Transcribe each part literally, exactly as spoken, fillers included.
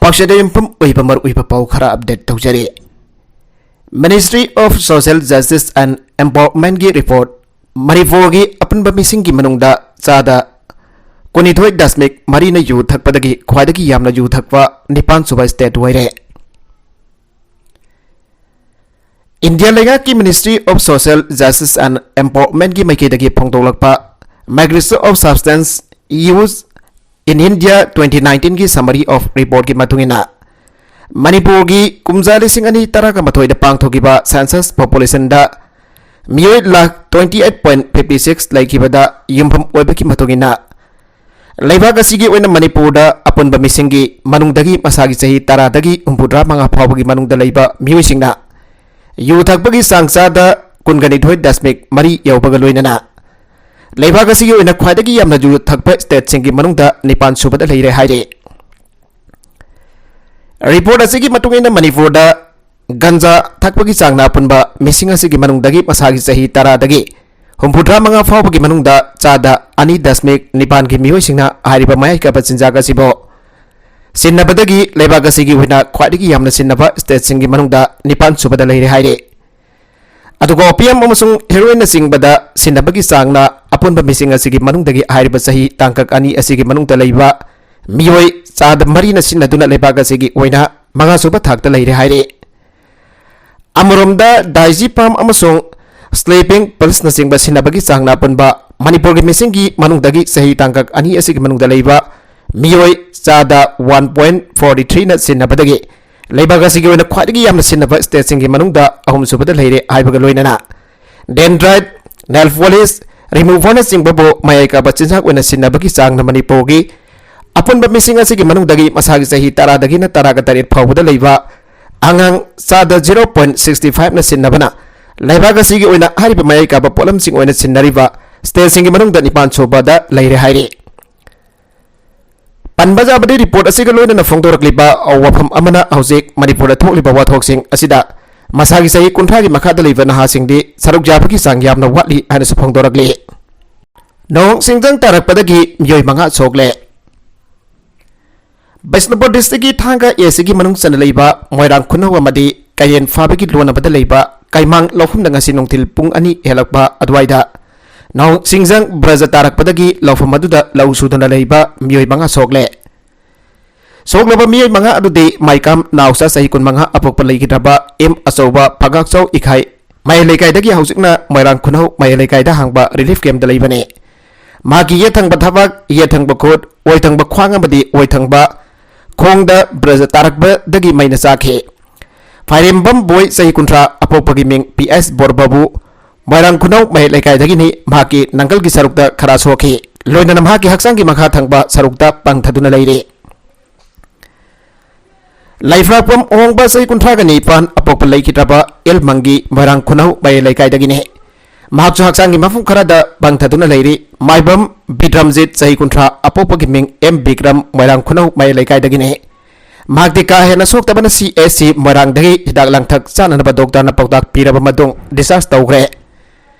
ꯑꯁꯤꯗ ꯌꯨꯝꯐꯝ ꯑꯣꯏꯕ ꯃꯔꯨꯑꯣꯏꯕ ꯄꯥꯎ ꯈꯔ update ꯇꯧꯖꯔꯤ꯫ Ministry of Social Justice and Empowermentꯀꯤ report, ꯃꯅꯤꯄꯨꯔꯒꯤ ꯑꯄꯨꯟꯕ ꯃꯤꯁꯤꯡꯒꯤ ꯃꯅꯨꯡꯗ ꯆꯥꯗ ꯀꯨꯟꯅꯤꯊꯣꯏ ꯗꯁꯃꯤꯛ ꯃꯔꯤꯅ ꯌꯨ ꯊꯛꯄꯗꯒꯤ ꯈ꯭ꯋꯥꯏꯗꯒꯤ ꯌꯥꯝꯅ ꯌꯨ ꯊꯛꯄ ꯅꯤꯄꯥꯟ ꯁꯨꯕ state ꯑꯣꯏꯔꯦ꯫ ꯏꯟꯗꯤꯌꯥ ꯂꯩꯉꯥꯛꯀꯤ Ministry of Social Justice and Empowermentꯀꯤ ꯃꯥꯏꯀꯩꯗꯒꯤ ꯐꯣꯡꯗꯣꯛꯂꯛꯄ Magnitude of Substance Use in India twenty nineteenꯒꯤ summary of reportꯀꯤ ꯃꯇꯨꯡ ꯏꯟꯅ, ꯃꯅꯤꯄꯨꯔꯒꯤ ꯀꯨꯝꯖꯥ ꯂꯤꯁꯤꯡ ꯑꯅꯤ ꯇꯔꯥꯒ ꯃꯥꯊꯣꯏꯗ ꯄꯥꯡꯊꯣꯛꯈꯤꯕ census populationꯗ ꯃꯤꯑꯣꯏ lakh twenty eight point fifty six ꯂꯩꯈꯤꯕꯗ ꯌꯨꯝꯐꯝ ꯑꯣꯏꯕꯒꯤ ꯃꯇꯨꯡ ꯏꯟꯅ, ꯂꯩꯕꯥꯛ ꯑꯁꯤꯒꯤ ꯑꯣꯏꯅ ꯃꯅꯤꯄꯨꯔꯗ ꯑꯄꯨꯟꯕ ꯃꯤꯁꯤꯡꯒꯤ ꯃꯅꯨꯡꯗꯒꯤ ꯃꯁꯥꯒꯤ ꯆꯍꯤ ꯇꯔꯥꯗꯒꯤ ꯍꯨꯝꯐꯨꯇꯔꯥ ꯃꯉꯥ ꯐꯥꯎꯕꯒꯤ ꯃꯅꯨꯡꯗ ꯂꯩꯕ ꯃꯤꯑꯣꯏꯁꯤꯡꯅ ꯌꯨ ꯊꯛꯄꯒꯤ ꯆꯥꯡ ꯆꯥꯗ ꯀꯨꯟꯒ ꯅꯤꯊꯣꯏ ꯗꯁꯃꯤꯛ ꯃꯔꯤ ꯌꯧꯕꯒ ꯂꯣꯏꯅꯅ ꯂꯩꯕꯥꯛ ꯑꯁꯤꯒꯤ ꯑꯣꯏꯅ ꯈ꯭ꯋꯥꯏꯗꯒꯤ ꯌꯥꯝꯅ ꯌꯨ ꯊꯛꯄ stateꯁꯤꯡꯒꯤ ꯃꯅꯨꯡꯗ ꯅꯤꯄꯥꯟ ꯁꯨꯕꯗ ꯂꯩꯔꯦ ꯍꯥꯏꯔꯤ꯫ Report ꯑꯁꯤꯒꯤ ꯃꯇꯨꯡ ꯏꯟꯅ ꯃꯅꯤꯄꯨꯔꯗ ꯒꯟꯖꯥ ꯊꯛꯄꯒꯤ ꯆꯥꯡꯅ ꯑꯄꯨꯟꯕ ꯃꯤꯁꯤꯡ ꯑꯁꯤꯒꯤ ꯃꯅꯨꯡꯗꯒꯤ ꯃꯁꯥꯒꯤ ꯆꯍꯤ ꯇꯔꯥꯗꯒꯤ ꯍꯨꯝꯐꯨꯇꯔꯥ ꯃꯉꯥ ꯐꯥꯎꯕꯒꯤ ꯃꯅꯨꯡꯗ ꯆꯥꯗ ꯑꯅꯤ ꯗꯁꯃꯤꯛ ꯅꯤꯄꯥꯟꯒꯤ ꯃꯤꯑꯣꯏꯁꯤꯡꯅ ꯍꯥꯏꯔꯤꯕ ꯃꯌꯥꯏ ꯀꯥꯕ ꯆꯤꯟꯖꯥꯛ ꯑꯁꯤꯕꯨ ꯁꯤꯖꯤꯟꯅꯕꯗꯒꯤ ꯂꯩꯕꯥꯛ ꯑꯁꯤꯒꯤ ꯑꯣꯏꯅ ꯈ꯭ꯋꯥꯏꯗꯒꯤ ꯌꯥꯝꯅ ꯁꯤꯖꯤꯟꯅꯕ stateꯁꯤꯡꯒꯤ ꯃꯅꯨꯡꯗ ꯅꯤꯄꯥꯟ ꯁꯨꯕꯗ ꯂꯩꯔꯦ ꯍꯥꯏꯔꯤ꯫ ꯑꯗꯨꯒ opium ꯑꯃꯁꯨꯡ heroinꯅꯆꯤꯡꯕꯗ ꯁꯤꯖꯤꯟꯅꯕꯒꯤ ꯆꯥꯡꯅ ꯑꯄꯨꯟꯕ ꯃꯤꯁꯤꯡ ꯑꯁꯤꯒꯤ ꯃꯅꯨꯡꯗꯒꯤ ꯍꯥꯏꯔꯤꯕ ꯆꯍꯤ ꯇꯥꯡꯀꯛ ꯑꯅꯤ ꯑꯁꯤꯒꯤ ꯃꯅꯨꯡꯗ ꯂꯩꯕ ꯃꯤꯑꯣꯏ ꯆꯥꯗ ꯃꯔꯤꯅ ꯁꯤꯖꯤꯟꯅꯗꯨꯅ ꯂꯩꯕꯥꯛ ꯑꯁꯤꯒꯤ ꯑꯣꯏꯅ ꯃꯉꯥꯁꯨꯕ ꯊꯥꯛꯇ ꯂꯩꯔꯦ ꯍꯥꯏꯔꯤ꯫ ꯑꯃꯔꯣꯝꯗ diazepam ꯑꯃꯁꯨꯡ sleeping pillsꯅꯆꯤꯡꯕ ꯁꯤꯖꯤꯟꯅꯕꯒꯤ ꯆꯥꯡꯅ ꯑꯄꯨꯟꯕ ꯃꯅꯤꯄꯨꯔꯒꯤ ꯃꯤꯁꯤꯡꯒꯤ ꯃꯅꯨꯡꯗꯒꯤ ꯆꯍꯤ ꯇꯥꯡꯀꯛ ꯑꯅꯤ ꯑꯁꯤꯒꯤ ꯃꯅꯨꯡꯗ ꯂꯩꯕ ꯃꯤꯑꯣꯏ ꯆꯥꯗ one point forty threeꯅ ꯁꯤꯖꯤꯟꯅꯕꯗꯒꯤ ꯂꯩꯕꯥꯛ ꯑꯁꯤꯒꯤ ꯑꯣꯏꯅ ꯈ꯭ꯋꯥꯏꯗꯒꯤ ꯌꯥꯝꯅ ꯁꯤꯖꯤꯟꯅꯕ stateꯁꯤꯡꯒꯤ ꯃꯅꯨꯡꯗ ꯑꯍꯨꯝꯁꯨꯕꯗ ꯂꯩꯔꯦ ꯍꯥꯏꯕꯒ ꯂꯣꯏꯅꯅ dendrite, nail polish removerꯅꯆꯤꯡꯕꯕꯨ ꯃꯌꯥꯏ ꯀꯥꯕ ꯆꯤꯟꯖꯥꯛ ꯑꯣꯏꯅ ꯁꯤꯖꯤꯟꯅꯕꯒꯤ ꯆꯥꯡꯅ ꯃꯅꯤꯄꯨꯔꯒꯤ ꯑꯄꯨꯟꯕ ꯃꯤꯁꯤꯡ ꯑꯁꯤꯒꯤ ꯃꯅꯨꯡꯗꯒꯤ ꯃꯁꯥꯒꯤ ꯆꯍꯤ ꯇꯔꯥꯗꯒꯤꯅ ꯇꯔꯥꯒ ꯇꯔꯦꯠ ꯐꯥꯎꯕꯗ ꯂꯩꯕ ꯑꯉꯥꯡ ꯆꯥꯗ zero point sixty fiveꯅ ꯁꯤꯖꯤꯟꯅꯕꯅ ꯂꯩꯕꯥꯛ ꯑꯁꯤꯒꯤ ꯑꯣꯏꯅ ꯍꯥꯏꯔꯤꯕ ꯃꯌꯥꯏ ꯀꯥꯕ ꯄꯣꯠꯂꯝꯁꯤꯡ ꯑꯣꯏꯅ ꯁꯤꯖꯤꯟꯅꯔꯤꯕ stateꯁꯤꯡꯒꯤ ꯃꯅꯨꯡꯗ ꯅꯤꯄꯥꯟ ꯁꯨꯕꯗ ꯂꯩꯔꯦ ꯍꯥꯏꯔꯤ꯫ ꯄꯟꯕ ꯌꯥꯕꯗꯤ report ꯑꯁꯤꯒ ꯂꯣꯏꯅꯅ ꯐꯣꯡꯗꯣꯔꯛꯂꯤꯕ ꯋꯥꯐꯝ ꯑꯃꯅ ꯍꯧꯖꯤꯛ ꯃꯅꯤꯄꯨꯔꯗ ꯊꯣꯛꯂꯤꯕ ꯋꯥꯊꯣꯛꯁꯤꯡ ꯑꯁꯤꯗ ꯃꯁꯥꯒꯤ ꯆꯍꯤ ꯀꯨꯟꯊ꯭ꯔꯥꯒꯤ ꯃꯈꯥꯗ ꯂꯩꯕ ꯅꯍꯥꯁꯤꯡꯗꯤ ꯁꯔꯨꯛ ꯌꯥꯕꯒꯤ ꯆꯥꯡ ꯌꯥꯝꯅ ꯋꯥꯠꯂꯤ ꯍꯥꯏꯅꯁꯨ ꯐꯣꯡꯗꯣꯔꯛꯂꯤ꯫ ꯅꯣꯡ ꯁꯤꯡꯖꯪ ꯇꯥꯔꯛꯄꯗꯒꯤ ꯃꯤꯑꯣꯏ ꯃꯉꯥ ꯁꯣꯛꯂꯦ꯫ ꯕꯤꯁꯅꯨꯄꯨꯔ ꯗꯤꯁꯇ꯭ꯔꯤꯛꯀꯤ ꯊꯥꯡꯒ ꯑꯦ ꯁꯤꯒꯤ ꯃꯅꯨꯡ ꯆꯟꯅ ꯂꯩꯕ ꯃꯣꯏꯔꯥꯡ ꯈꯨꯅꯧ ꯑꯃꯗꯤ ꯀꯩꯔꯦꯟ ꯐꯥꯕꯒꯤ ꯂꯣꯟꯅꯕꯗ ꯂꯩꯕ ꯀꯩꯃꯥꯡ ꯂꯧꯐꯝꯗ ꯉꯁꯤ ꯅꯨꯡꯊꯤꯜ ꯄꯨꯡ ꯑꯅꯤ ꯍꯦꯜꯂꯛꯄ ꯑꯗꯨꯋꯥꯏꯗ ꯅꯣꯡ ꯆꯤꯡꯖꯪ ꯕ꯭ꯔꯖ ꯇꯥꯔꯛꯄꯗꯒꯤ ꯂꯧꯐꯝ ꯑꯗꯨꯗ ꯂꯧ ꯁꯨꯗꯨꯅ ꯂꯩꯕ ꯃꯤꯑꯣꯏ ꯃꯉꯥ ꯁꯣꯛꯂꯦ꯫ ꯁꯣꯛꯂꯕ ꯃꯤꯑꯣꯏ ꯃꯉꯥ ꯑꯗꯨꯗꯤ ꯃꯥꯏꯀꯥꯝ ꯅꯥꯎꯆꯥ ꯆꯍꯤ ꯀꯨꯟꯃꯉꯥ ꯑꯄꯣꯛꯄ ꯂꯩꯈꯤꯗ꯭ꯔꯕ ꯑꯦꯝ ꯑꯆꯧꯕ ꯐꯒꯥꯛꯆꯧ ꯏꯈꯥꯏ ꯃꯌꯥꯏ ꯂꯩꯀꯥꯏꯗꯒꯤ ꯍꯧꯖꯤꯛꯅ ꯃꯣꯏꯔꯥꯡ ꯈꯨꯅꯧ ꯃꯌꯥꯏ ꯂꯩꯀꯥꯏꯗ ꯍꯥꯡꯕ ꯔꯤꯂꯤꯐ ꯀꯦꯝꯞꯇ ꯂꯩꯕꯅꯤ꯫ ꯃꯍꯥꯛꯀꯤ ꯌꯦꯠ ꯊꯪꯕ ꯊꯕꯥꯛ, ꯌꯦꯠ ꯊꯪꯕ ꯈꯨꯠ, ꯑꯣꯏ ꯊꯪꯕ ꯈ꯭ꯋꯥꯡ ꯑꯃꯗꯤ ꯑꯣꯏ ꯊꯪꯕ ꯈꯣꯡꯗ ꯕ꯭ꯔꯖ ꯇꯥꯔꯛꯄꯗꯒꯤ ꯃꯩꯅ ꯆꯥꯛꯈꯤ꯫ ꯐꯥꯏꯔꯦꯝꯕꯝ ꯕꯣꯏ ꯆꯍꯤ ꯀꯨꯟꯊ꯭ꯔꯥ ꯑꯄꯣꯛꯄꯒꯤ ꯃꯤꯡ ꯄꯤ ꯑꯦꯁ ꯕꯣꯔꯕꯥꯕꯨ ꯃꯣꯏꯔꯥꯡ ꯈꯨꯅꯧ ꯃꯌꯥꯏ ꯂꯩꯀꯥꯏꯗꯒꯤꯅꯤ꯫ ꯃꯍꯥꯛꯀꯤ ꯅꯪꯒꯜꯒꯤ ꯁꯔꯨꯛꯇ ꯈꯔ ꯁꯣꯛꯈꯤ꯫ ꯂꯣꯏꯅꯅ ꯃꯍꯥꯛꯀꯤ ꯍꯛꯆꯥꯡꯒꯤ ꯃꯈꯥ ꯊꯪꯕ ꯁꯔꯨꯛꯇ ꯄꯪꯊꯗꯨꯅ ꯂꯩꯔꯤ꯫ ꯂꯩꯐ꯭ꯔꯥꯛꯄꯝ ꯑꯍꯣꯡꯕ ꯆꯍꯤ ꯀꯨꯟꯊ꯭ꯔꯥꯒ ꯅꯤꯄꯥꯟ ꯑꯄꯣꯛꯄ ꯂꯩꯈꯤꯗ꯭ꯔꯕ ꯑꯦꯜ ꯃꯪꯒꯤ ꯃꯣꯏꯔꯥꯡ ꯈꯨꯅꯧ ꯃꯌꯥꯏ ꯂꯩꯀꯥꯏꯗꯒꯤꯅꯤ꯫ ꯃꯍꯥꯛꯁꯨ ꯍꯛꯆꯥꯡꯒꯤ ꯃꯐꯝ ꯈꯔꯗ ꯄꯪꯊꯗꯨꯅ ꯂꯩꯔꯤ꯫ ꯃꯥꯏꯕꯝ ꯕꯤꯀ꯭ꯔꯝꯖꯤꯠ ꯆꯍꯤ ꯀꯨꯟꯊ꯭ꯔꯥ ꯑꯄꯣꯛꯄꯒꯤ ꯃꯤꯡ ꯑꯦꯝ ꯕꯤꯀ꯭ꯔꯝ ꯃꯣꯏꯔꯥꯡ ꯈꯨꯅꯧ ꯃꯌꯥꯏ ꯂꯩꯀꯥꯏꯗꯒꯤꯅꯤ꯫ ꯃꯍꯥꯛꯇꯤ ꯀꯥ ꯍꯦꯟꯅ ꯁꯣꯛꯇꯕꯅ ꯁꯤ ꯑꯦꯁ ꯁꯤ ꯃꯣꯏꯔꯥꯡꯗꯒꯤ ꯍꯤꯗꯥꯛ ꯂꯥꯡꯊꯛ ꯆꯥꯅꯅꯕ ꯗꯣꯛꯇꯔꯅ ꯄꯥꯎꯇꯥꯛ ꯄꯤꯔꯕ ꯃꯇꯨꯡ ꯗꯤꯁꯆꯥꯔꯖ ꯇꯧꯈ꯭ꯔꯦ꯫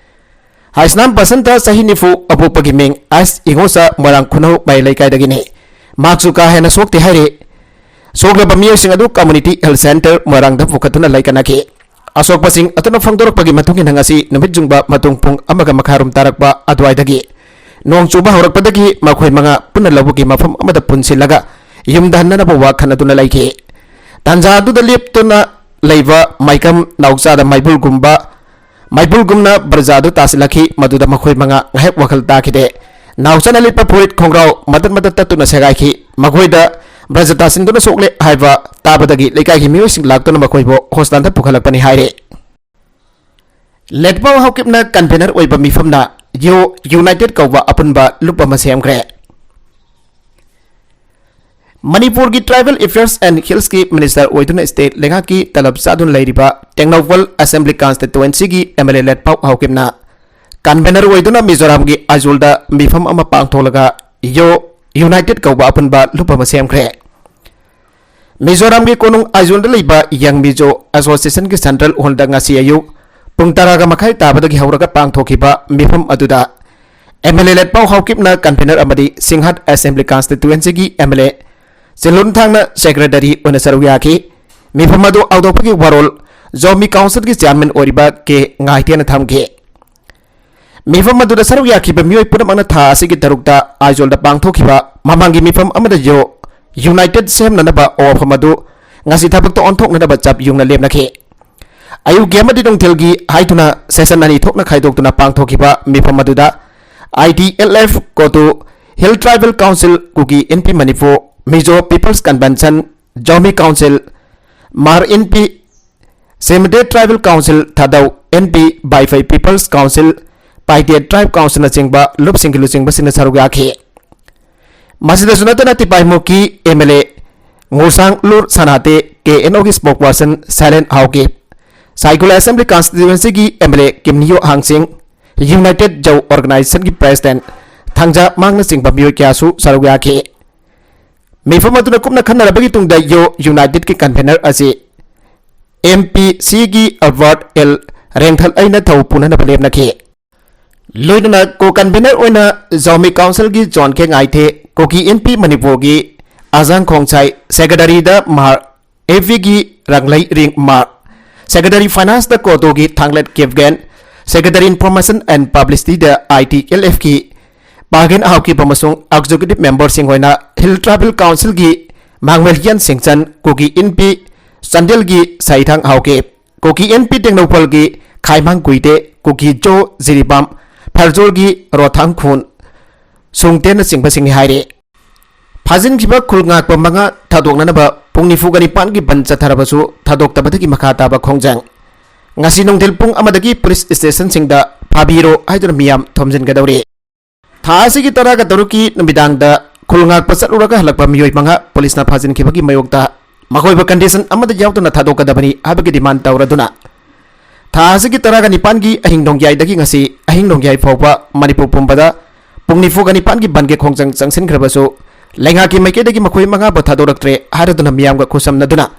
ꯍꯥꯏꯁꯅꯥꯝ ꯕꯁꯟꯇ ꯆꯍꯤ ꯅꯤꯐꯨ ꯑꯄꯣꯛꯄꯒꯤ ꯃꯤꯡ ꯑꯥꯏꯁ ꯏꯉꯣꯆꯥ ꯃꯣꯏꯔꯥꯡ ꯈꯨꯅꯧ ꯃꯌꯥꯏ ꯂꯩꯀꯥꯏꯗꯒꯤꯅꯤ꯫ ꯃꯍꯥꯛꯁꯨ ꯀꯥ ꯍꯦꯟꯅ ꯁꯣꯛꯇꯦ ꯍꯥꯏꯔꯤ꯫ ꯁꯣꯛꯂꯕ ꯃꯤꯑꯣꯏꯁꯤꯡ ꯑꯗꯨ ꯀꯝꯃꯨꯅꯤꯇꯤ ꯍꯦꯜꯊ ꯁꯦꯟꯇꯔ ꯃꯣꯏꯔꯥꯡꯗ ꯄꯨꯈꯠꯇꯨꯅ ꯂꯩꯀꯠꯅꯈꯤ꯫ ꯑꯁꯣꯛꯄꯁꯤꯡ ꯑꯗꯨꯅ ꯐꯣꯡꯗꯣꯔꯛꯄꯒꯤ ꯃꯇꯨꯡ ꯏꯟꯅ ꯉꯁꯤ ꯅꯨꯃꯤꯠ ꯌꯨꯡꯕ ꯃꯇꯨꯡ ꯄꯨꯡ ꯑꯃꯒ ꯃꯈꯥꯏꯔꯣꯝ ꯇꯥꯔꯛꯄ ꯑꯗꯨꯋꯥꯏꯗꯒꯤ ꯅꯣꯡ ꯆꯨꯕ ꯍꯧꯔꯛꯄꯗꯒꯤ ꯃꯈꯣꯏ ꯃꯉꯥ ꯄꯨꯟꯅ ꯂꯧꯕꯨꯛꯀꯤ ꯃꯐꯝ ꯑꯃꯗ ꯄꯨꯟꯁꯤꯜꯂꯒ ꯌꯨꯝꯗ ꯍꯟꯅꯅꯕ ꯋꯥ ꯈꯟꯅꯗꯨꯅ ꯂꯩꯈꯤ꯫ ꯇꯥꯟꯖꯥ ꯑꯗꯨꯗ ꯂꯦꯞꯇꯨꯅ ꯂꯩꯕ ꯃꯥꯏꯀꯝ ꯅꯥꯎꯆꯥꯗ ꯃꯩꯕꯨꯜꯒꯨꯝꯕ ꯃꯩꯕꯨꯜꯒꯨꯝꯅ ꯕ꯭ꯔꯖꯥ ꯑꯗꯨ ꯇꯥꯁꯤꯜꯂꯛꯈꯤ꯫ ꯃꯗꯨꯗ ꯃꯈꯣꯏ ꯃꯉꯥ ꯉꯥꯏꯍꯥꯛ ꯋꯥꯈꯜ ꯇꯥꯈꯤꯗꯦ꯫ ꯅꯥꯎꯆꯥꯅ ꯂꯤꯠꯄ ꯐꯨꯔꯤꯠ ꯈꯣꯡꯒ꯭ꯔꯥꯎ ꯃꯇꯠ ꯃꯇꯠ ꯇꯠꯇꯨꯅ ꯁꯦꯒꯥꯏꯈꯤ꯫ ꯃꯈꯣꯏꯗ ꯕ꯭ꯔꯖ ꯇꯥꯁꯤꯟꯗꯨꯅ ꯁꯣꯛꯂꯦ ꯍꯥꯏꯕ ꯇꯥꯕꯗꯒꯤ ꯂꯩꯀꯥꯏꯒꯤ ꯃꯤꯑꯣꯏꯁꯤꯡ ꯂꯥꯛꯇꯨꯅ ꯃꯈꯣꯏꯕꯨ ꯍꯣꯁꯄꯤꯇꯥꯜꯗ ꯄꯨꯈꯠꯂꯛꯄꯅꯤ ꯍꯥꯏꯔꯦ꯫ ꯂꯦꯠꯄꯥꯎ ꯍꯥꯎꯀꯤꯞꯅ ꯀꯟꯚꯦꯅꯔ ꯑꯣꯏꯕ ꯃꯤꯐꯝꯅ ꯌꯣ ꯌꯨꯅꯥꯏꯇꯦꯗ ꯀꯧꯕ ꯑꯄꯨꯟꯕ ꯂꯨꯞ ꯑꯃ ꯁꯦꯝꯈ꯭ꯔꯦ꯫ ꯃꯅꯤꯄꯨꯔꯒꯤ Tribal Affairs and Hillsꯀꯤ Minister ꯑꯣꯏꯗꯨꯅ state ꯂꯩꯉꯥꯛꯀꯤ ꯇꯂꯕ ꯆꯥꯗꯨꯅ ꯂꯩꯔꯤꯕ ꯇꯦꯡꯅꯧꯄꯜ Assembly Constituencyꯒꯤ M L A ꯂꯦꯠꯄꯥꯎ ꯍꯥꯎꯀꯤꯞꯅ convener ꯑꯣꯏꯗꯨꯅ ꯃꯤꯖꯣꯔꯥꯝꯒꯤ ꯑꯥꯏꯖꯣꯜꯗ ꯃꯤꯐꯝ ꯑꯃ ꯄꯥꯡꯊꯣꯛꯂꯒ ꯌꯣ ꯌꯨꯅꯥꯏꯇꯦꯗ ꯀꯧꯕ ꯑꯄꯨꯟꯕ ꯂꯨꯞ ꯑꯃ ꯁꯦꯝꯈ꯭ꯔꯦ꯫ ꯃꯤꯖꯣꯔꯥꯝꯒꯤ ꯀꯣꯅꯨꯡ ꯑꯥꯏꯖꯣꯜꯗ ꯂꯩꯕ ꯌꯪ ꯃꯤꯖꯣ Associationꯒꯤ central hallꯗ ꯉꯁꯤ ꯑꯌꯨꯛ ꯄꯨꯡ ꯇꯔꯥꯒ ꯃꯈꯥꯏ ꯇꯥꯕꯗꯒꯤ ꯍꯧꯔꯒ ꯄꯥꯡꯊꯣꯛꯈꯤꯕ ꯃꯤꯐꯝ ꯑꯗꯨꯗ M L A ꯂꯦꯠꯄꯥꯎ ꯍꯥꯎꯀꯤꯞꯅ convener ꯑꯃꯗꯤ ꯁꯤꯡꯍꯠ Assembly Constituencyꯒꯤ M L A ꯆꯤꯟꯂꯨꯟ ꯊꯥꯡꯅ ꯁꯦꯀ꯭ꯔꯦꯇꯔꯤ ꯑꯣꯏꯅ ꯁꯔꯨꯛ ꯌꯥꯈꯤ꯫ ꯃꯤꯐꯝ ꯑꯗꯨ ꯍꯧꯗꯣꯛꯄꯒꯤ ꯋꯥꯔꯣꯜ ꯖꯣꯃꯤ ꯀꯥꯎꯟꯁꯤꯜꯒꯤ ꯆꯤꯌꯥꯔꯃꯦꯟ ꯑꯣꯏꯔꯤꯕ ꯀꯦ ꯉꯥꯏꯊꯦꯟꯅ ꯊꯝꯈꯤ꯫ ꯃꯤꯐꯝ ꯑꯗꯨꯗ ꯁꯔꯨꯛ ꯌꯥꯈꯤꯕ ꯃꯤꯑꯣꯏ ꯄꯨꯝꯅꯃꯛꯅ ꯊꯥ ꯑꯁꯤꯒꯤ ꯇꯔꯨꯛꯇ ꯑꯥꯏꯖꯣꯜꯗ ꯄꯥꯡꯊꯣꯛꯈꯤꯕ ꯃꯃꯥꯡꯒꯤ ꯃꯤꯐꯝ ꯑꯃꯗ ꯖꯣ ꯌꯨꯅꯥꯏꯇꯦꯗ ꯁꯦꯝꯅꯅꯕ ꯋꯥꯐꯝ ꯑꯗꯨ ꯉꯁꯤ ꯊꯕꯛꯇ ꯑꯣꯟꯊꯣꯛꯅꯅꯕ ꯆꯞ ꯌꯨꯡꯅ ꯂꯦꯞꯅꯈꯤ꯫ ꯑꯌꯨꯛꯀꯤ ꯑꯃꯗꯤ ꯅꯨꯡꯊꯤꯜꯒꯤ ꯍꯥꯏꯗꯨꯅ ꯁꯦꯁꯟ ꯑꯅꯤ ꯊꯣꯛꯅ ꯈꯥꯏꯗꯣꯛꯇꯨꯅ ꯄꯥꯡꯊꯣꯛꯈꯤꯕ ꯃꯤꯐꯝ ꯑꯗꯨꯗ ꯑꯥꯏ ꯇꯤ ꯑꯦꯜ ꯑꯦꯐ, ꯀꯣꯇꯨ hill tribal council, Kuki Inpi Manipur, Mizo peoples convention, Zomi council, Hmar Inpi, Simte tribal council, Thadou Inpi, Vaiphei peoples council, Paite tribe ꯀꯥꯎꯟꯁꯤꯜꯅꯆꯤꯡꯕ ꯂꯨꯞꯁꯤꯡꯒꯤ ꯂꯨꯆꯤꯡꯕꯁꯤꯡꯅ ꯁꯔꯨꯛ ꯌꯥꯈꯤ꯫ ꯃꯁꯤꯗꯁꯨ ꯅꯠꯇꯅ ꯇꯤꯄꯥꯏꯃꯨꯛꯀꯤ M L A Ngursanglur Sanate, K N ꯑꯣꯒꯤ ꯁ꯭ꯄꯣꯛꯄꯔꯁꯟ ꯁꯥꯏꯂꯦꯟ ꯍꯥꯎꯀꯤꯞ, ꯁꯥꯏꯀꯨꯂꯥ ꯑꯦꯁꯦꯝꯕ꯭ꯂꯤ ꯀꯟꯁꯇꯤꯇ꯭ꯋꯦꯟꯁꯤꯒꯤ M L A Kimneo Hangshing, united Zou ꯑꯣꯔꯒꯅꯥꯏꯖꯦꯁꯟꯒꯤ ꯄ꯭ꯔꯦꯁꯤꯗꯦꯟꯠ ꯊꯥꯡꯖꯥ ꯃꯥꯡꯅꯆꯤꯡꯕ ꯃꯤꯑꯣꯏ ꯀꯌꯥꯁꯨ ꯁꯔꯨꯛ ꯌꯥꯈꯤ꯫ ꯃꯤꯐꯝ ꯑꯗꯨꯅ ꯀꯨꯞꯅ ꯈꯟꯅꯔꯕꯒꯤ ꯇꯨꯡꯗ ꯌꯣ ꯌꯨꯅꯥꯏꯇꯦꯗꯀꯤ ꯀꯟꯚꯦꯅꯔ ꯑꯁꯤ ꯑꯦꯝ ꯄꯤ ꯁꯤꯒꯤ ꯑꯜꯕꯔꯠ ꯑꯦꯜ ꯔꯦꯡꯊꯜ ꯑꯩꯅ ꯊꯧ ꯄꯨꯅꯅꯕ ꯂꯦꯞꯅꯈꯤ꯫ ꯂꯣꯏꯅꯅ ꯀꯣ ꯀꯟꯚꯦꯅꯔ ꯑꯣꯏꯅ ꯖꯥꯎꯃꯤ ꯀꯥꯎꯟꯁꯤꯜꯒꯤ ꯖꯣꯟ ꯀꯦ ꯉꯥꯏꯊꯦ, ꯀꯨꯀꯤ ꯏꯟꯄꯤ ꯃꯅꯤꯄꯨꯔꯒꯤ ꯑꯖꯥꯡ ꯈꯣꯡꯁꯥꯏ, ꯁꯦꯀ꯭ꯔꯦꯇꯔꯤꯗ ꯃꯥꯔ ꯑꯦꯐꯤꯒꯤ ꯔꯪꯂꯩ ꯔꯤꯡ ꯃꯥꯔ, ꯁꯦꯀ꯭ꯔꯦꯇꯔꯤ ꯐꯥꯏꯅꯥꯟꯁꯇ ꯀꯣꯇꯣꯒꯤ Thanglet Kipgen, secretary information and ꯄꯕ꯭ꯂꯤꯁꯤꯇꯤꯗ ꯑꯥꯏ ꯇꯤ ꯑꯦꯜ ꯑꯦꯐꯀꯤ ꯄꯥꯒꯦꯟ ꯍꯥꯎꯀꯤꯞ ꯑꯃꯁꯨꯡ ꯑꯦꯛꯖꯤꯀ꯭ꯌꯨꯇꯤꯚ ꯃꯦꯝꯕꯔꯁꯤꯡ ꯑꯣꯏꯅ ꯍꯤꯜ ꯇ꯭ꯔꯥꯏꯕꯦꯜ ꯀꯥꯎꯟꯁꯤꯜꯒꯤ ꯃꯥꯡꯃꯦꯜ ꯍꯤꯌꯟ ꯁꯤꯡꯆꯟ, ꯀꯨꯀꯤ ꯏꯟꯄꯤ ꯆꯥꯟꯗꯦꯜꯒꯤ ꯁꯥꯏꯊꯥꯡ ꯍꯥꯎꯀꯤꯞ, ꯀꯨꯀꯤ ꯏꯟꯄꯤ ꯇꯦꯡꯅꯧꯄꯜꯒꯤ ꯈꯥꯏꯃꯥꯡ ꯀꯨꯏꯇꯦ, ꯀꯨꯀꯤ ꯖꯣ ꯖꯤꯔꯤꯕꯥꯝ, ꯐꯔꯖꯣꯜꯒꯤ ꯔꯣꯊꯥꯡ ꯈꯨꯟ ꯁꯨꯡꯇꯦꯟꯅꯆꯤꯡꯕꯁꯤꯡꯅꯤ ꯍꯥꯏꯔꯤ꯫ ꯐꯥꯖꯤꯟꯈꯤꯕ ꯈꯨꯜ ꯉꯥꯛꯄ ꯃꯉꯥ ꯊꯥꯗꯣꯛꯅꯅꯕ ꯄꯨꯡ ꯅꯤꯐꯨꯒ ꯅꯤꯄꯥꯟꯒꯤ ꯕꯟ ꯆꯠꯊꯔꯕꯁꯨ ꯊꯥꯗꯣꯛꯇꯕꯗꯒꯤ ꯃꯈꯥ ꯇꯥꯕ ꯈꯣꯡꯖꯪ꯫ ꯉꯁꯤ ꯅꯨꯡꯊꯤꯜ ꯄꯨꯡ ꯑꯃꯗꯒꯤ ꯄꯨꯂꯤꯁ ꯁ꯭ꯇꯦꯁꯟꯁꯤꯡꯗ ꯐꯥꯕꯤꯔꯣ ꯍꯥꯏꯗꯨꯅ ꯃꯤꯌꯥꯝ ꯊꯣꯝꯖꯤꯟꯒꯗꯧꯔꯤ꯫ ꯊꯥ ꯑꯁꯤꯒꯤ ꯇꯔꯥꯒ ꯇꯔꯨꯛꯀꯤ ꯅꯨꯃꯤꯗꯥꯡꯗ ꯈꯨꯜ ꯉꯥꯛꯄ ꯆꯠꯂꯨꯔꯒ ꯍꯜꯂꯛꯄ ꯃꯤꯑꯣꯏ ꯃꯉꯥ ꯄꯨꯂꯤꯁꯅ ꯐꯥꯖꯤꯟꯈꯤꯕꯒꯤ ꯃꯥꯌꯣꯛꯇ ꯃꯈꯣꯏꯕꯨ ꯀꯟꯗꯤꯁꯟ ꯑꯃꯗ ꯌꯥꯎꯗꯅ ꯊꯥꯗꯣꯛꯀꯗꯕꯅꯤ ꯍꯥꯏꯕꯒꯤ ꯗꯤꯃꯥꯟ ꯇꯧꯔꯗꯨꯅ ꯊꯥ ꯑꯁꯤꯒꯤ ꯇꯔꯥꯒ ꯅꯤꯄꯥꯟꯒꯤ ꯑꯍꯤꯡ ꯅꯣꯡꯌꯥꯏꯗꯒꯤ ꯉꯁꯤ ꯑꯍꯤꯡ ꯅꯣꯡꯌꯥꯏ ꯐꯥꯎꯕ ꯃꯅꯤꯄꯨꯔ ꯄꯨꯝꯕꯗ ꯄꯨꯡ ꯅꯤꯐꯨꯒ ꯅꯤꯄꯥꯟꯒꯤ ꯕꯟꯒꯤ ꯈꯣꯡꯖꯪ ꯆꯪꯁꯤꯟꯈ꯭ꯔꯕꯁꯨ ꯂꯩꯉꯥꯛꯀꯤ ꯃꯥꯏꯀꯩꯗꯒꯤ ꯃꯈꯣꯏ ꯃꯉꯥꯕꯨ ꯊꯥꯗꯣꯔꯛꯇ꯭ꯔꯦ ꯍꯥꯏꯔꯗꯨꯅ ꯃꯤꯌꯥꯝꯒ ꯈꯨꯠꯁꯝꯅꯗꯨꯅ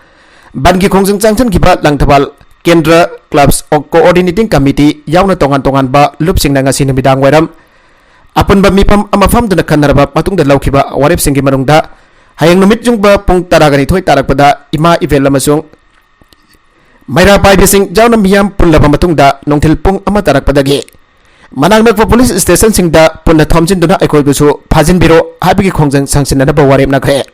ꯕꯟꯒꯤ ꯈꯣꯡꯖꯪ ꯆꯪꯁꯤꯟꯈꯤꯕ ꯂꯪꯊꯕꯥꯜ ꯀꯦꯟꯗ꯭ꯔ ꯀ꯭ꯂꯕꯁ ꯀꯣꯑꯣꯔꯗꯤꯅꯦꯇꯤꯡ ꯀꯃꯤꯇꯤ ꯌꯥꯎꯅ ꯇꯣꯉꯥꯟ ꯇꯣꯉꯥꯟꯕ ꯂꯨꯞꯁꯤꯡꯅ ꯉꯁꯤ ꯅꯨꯃꯤꯗꯥꯡ ꯋꯥꯏꯔꯝ ꯑꯄꯨꯟꯕ ꯃꯤꯐꯝ ꯑꯃ ꯐꯝꯗꯨꯅ ꯈꯟꯅꯔꯕ ꯃꯇꯨꯡꯗ ꯂꯧꯈꯤꯕ ꯋꯥꯔꯦꯞꯁꯤꯡꯒꯤ ꯃꯅꯨꯡꯗ ꯍꯌꯦꯡ ꯅꯨꯃꯤꯠ ꯌꯨꯡꯕ ꯄꯨꯡ ꯇꯔꯥꯒ ꯅꯤꯊꯣꯏ ꯇꯥꯔꯛꯄꯗ ꯏꯃꯥ ꯏꯕꯦꯜ ꯑꯃꯁꯨꯡ ꯃꯩꯔꯥ ꯄꯥꯏꯕꯤꯁꯤꯡ ꯌꯥꯎꯅ ꯃꯤꯌꯥꯝ ꯄꯨꯜꯂꯕ ꯃꯇꯨꯡꯗ ꯅꯨꯡꯊꯤꯜ ꯄꯨꯡ ꯑꯃ ꯇꯥꯔꯛꯄꯗꯒꯤ ꯃꯅꯥꯛ ꯅꯛꯄ ꯄꯨꯂꯤꯁ ꯁ꯭ꯇꯦꯁꯟꯁꯤꯡꯗ ꯄꯨꯟꯅ ꯊꯣꯝꯖꯤꯟꯗꯨꯅ ꯑꯩꯈꯣꯏꯕꯨꯁꯨ ꯐꯥꯖꯤꯟꯕꯤꯔꯣ ꯍꯥꯏꯕꯒꯤ ꯈꯣꯡꯖꯪ ꯁꯥꯡꯁꯤꯟꯅꯅꯕ ꯋꯥꯔꯦꯞꯅꯈ꯭ꯔꯦ꯫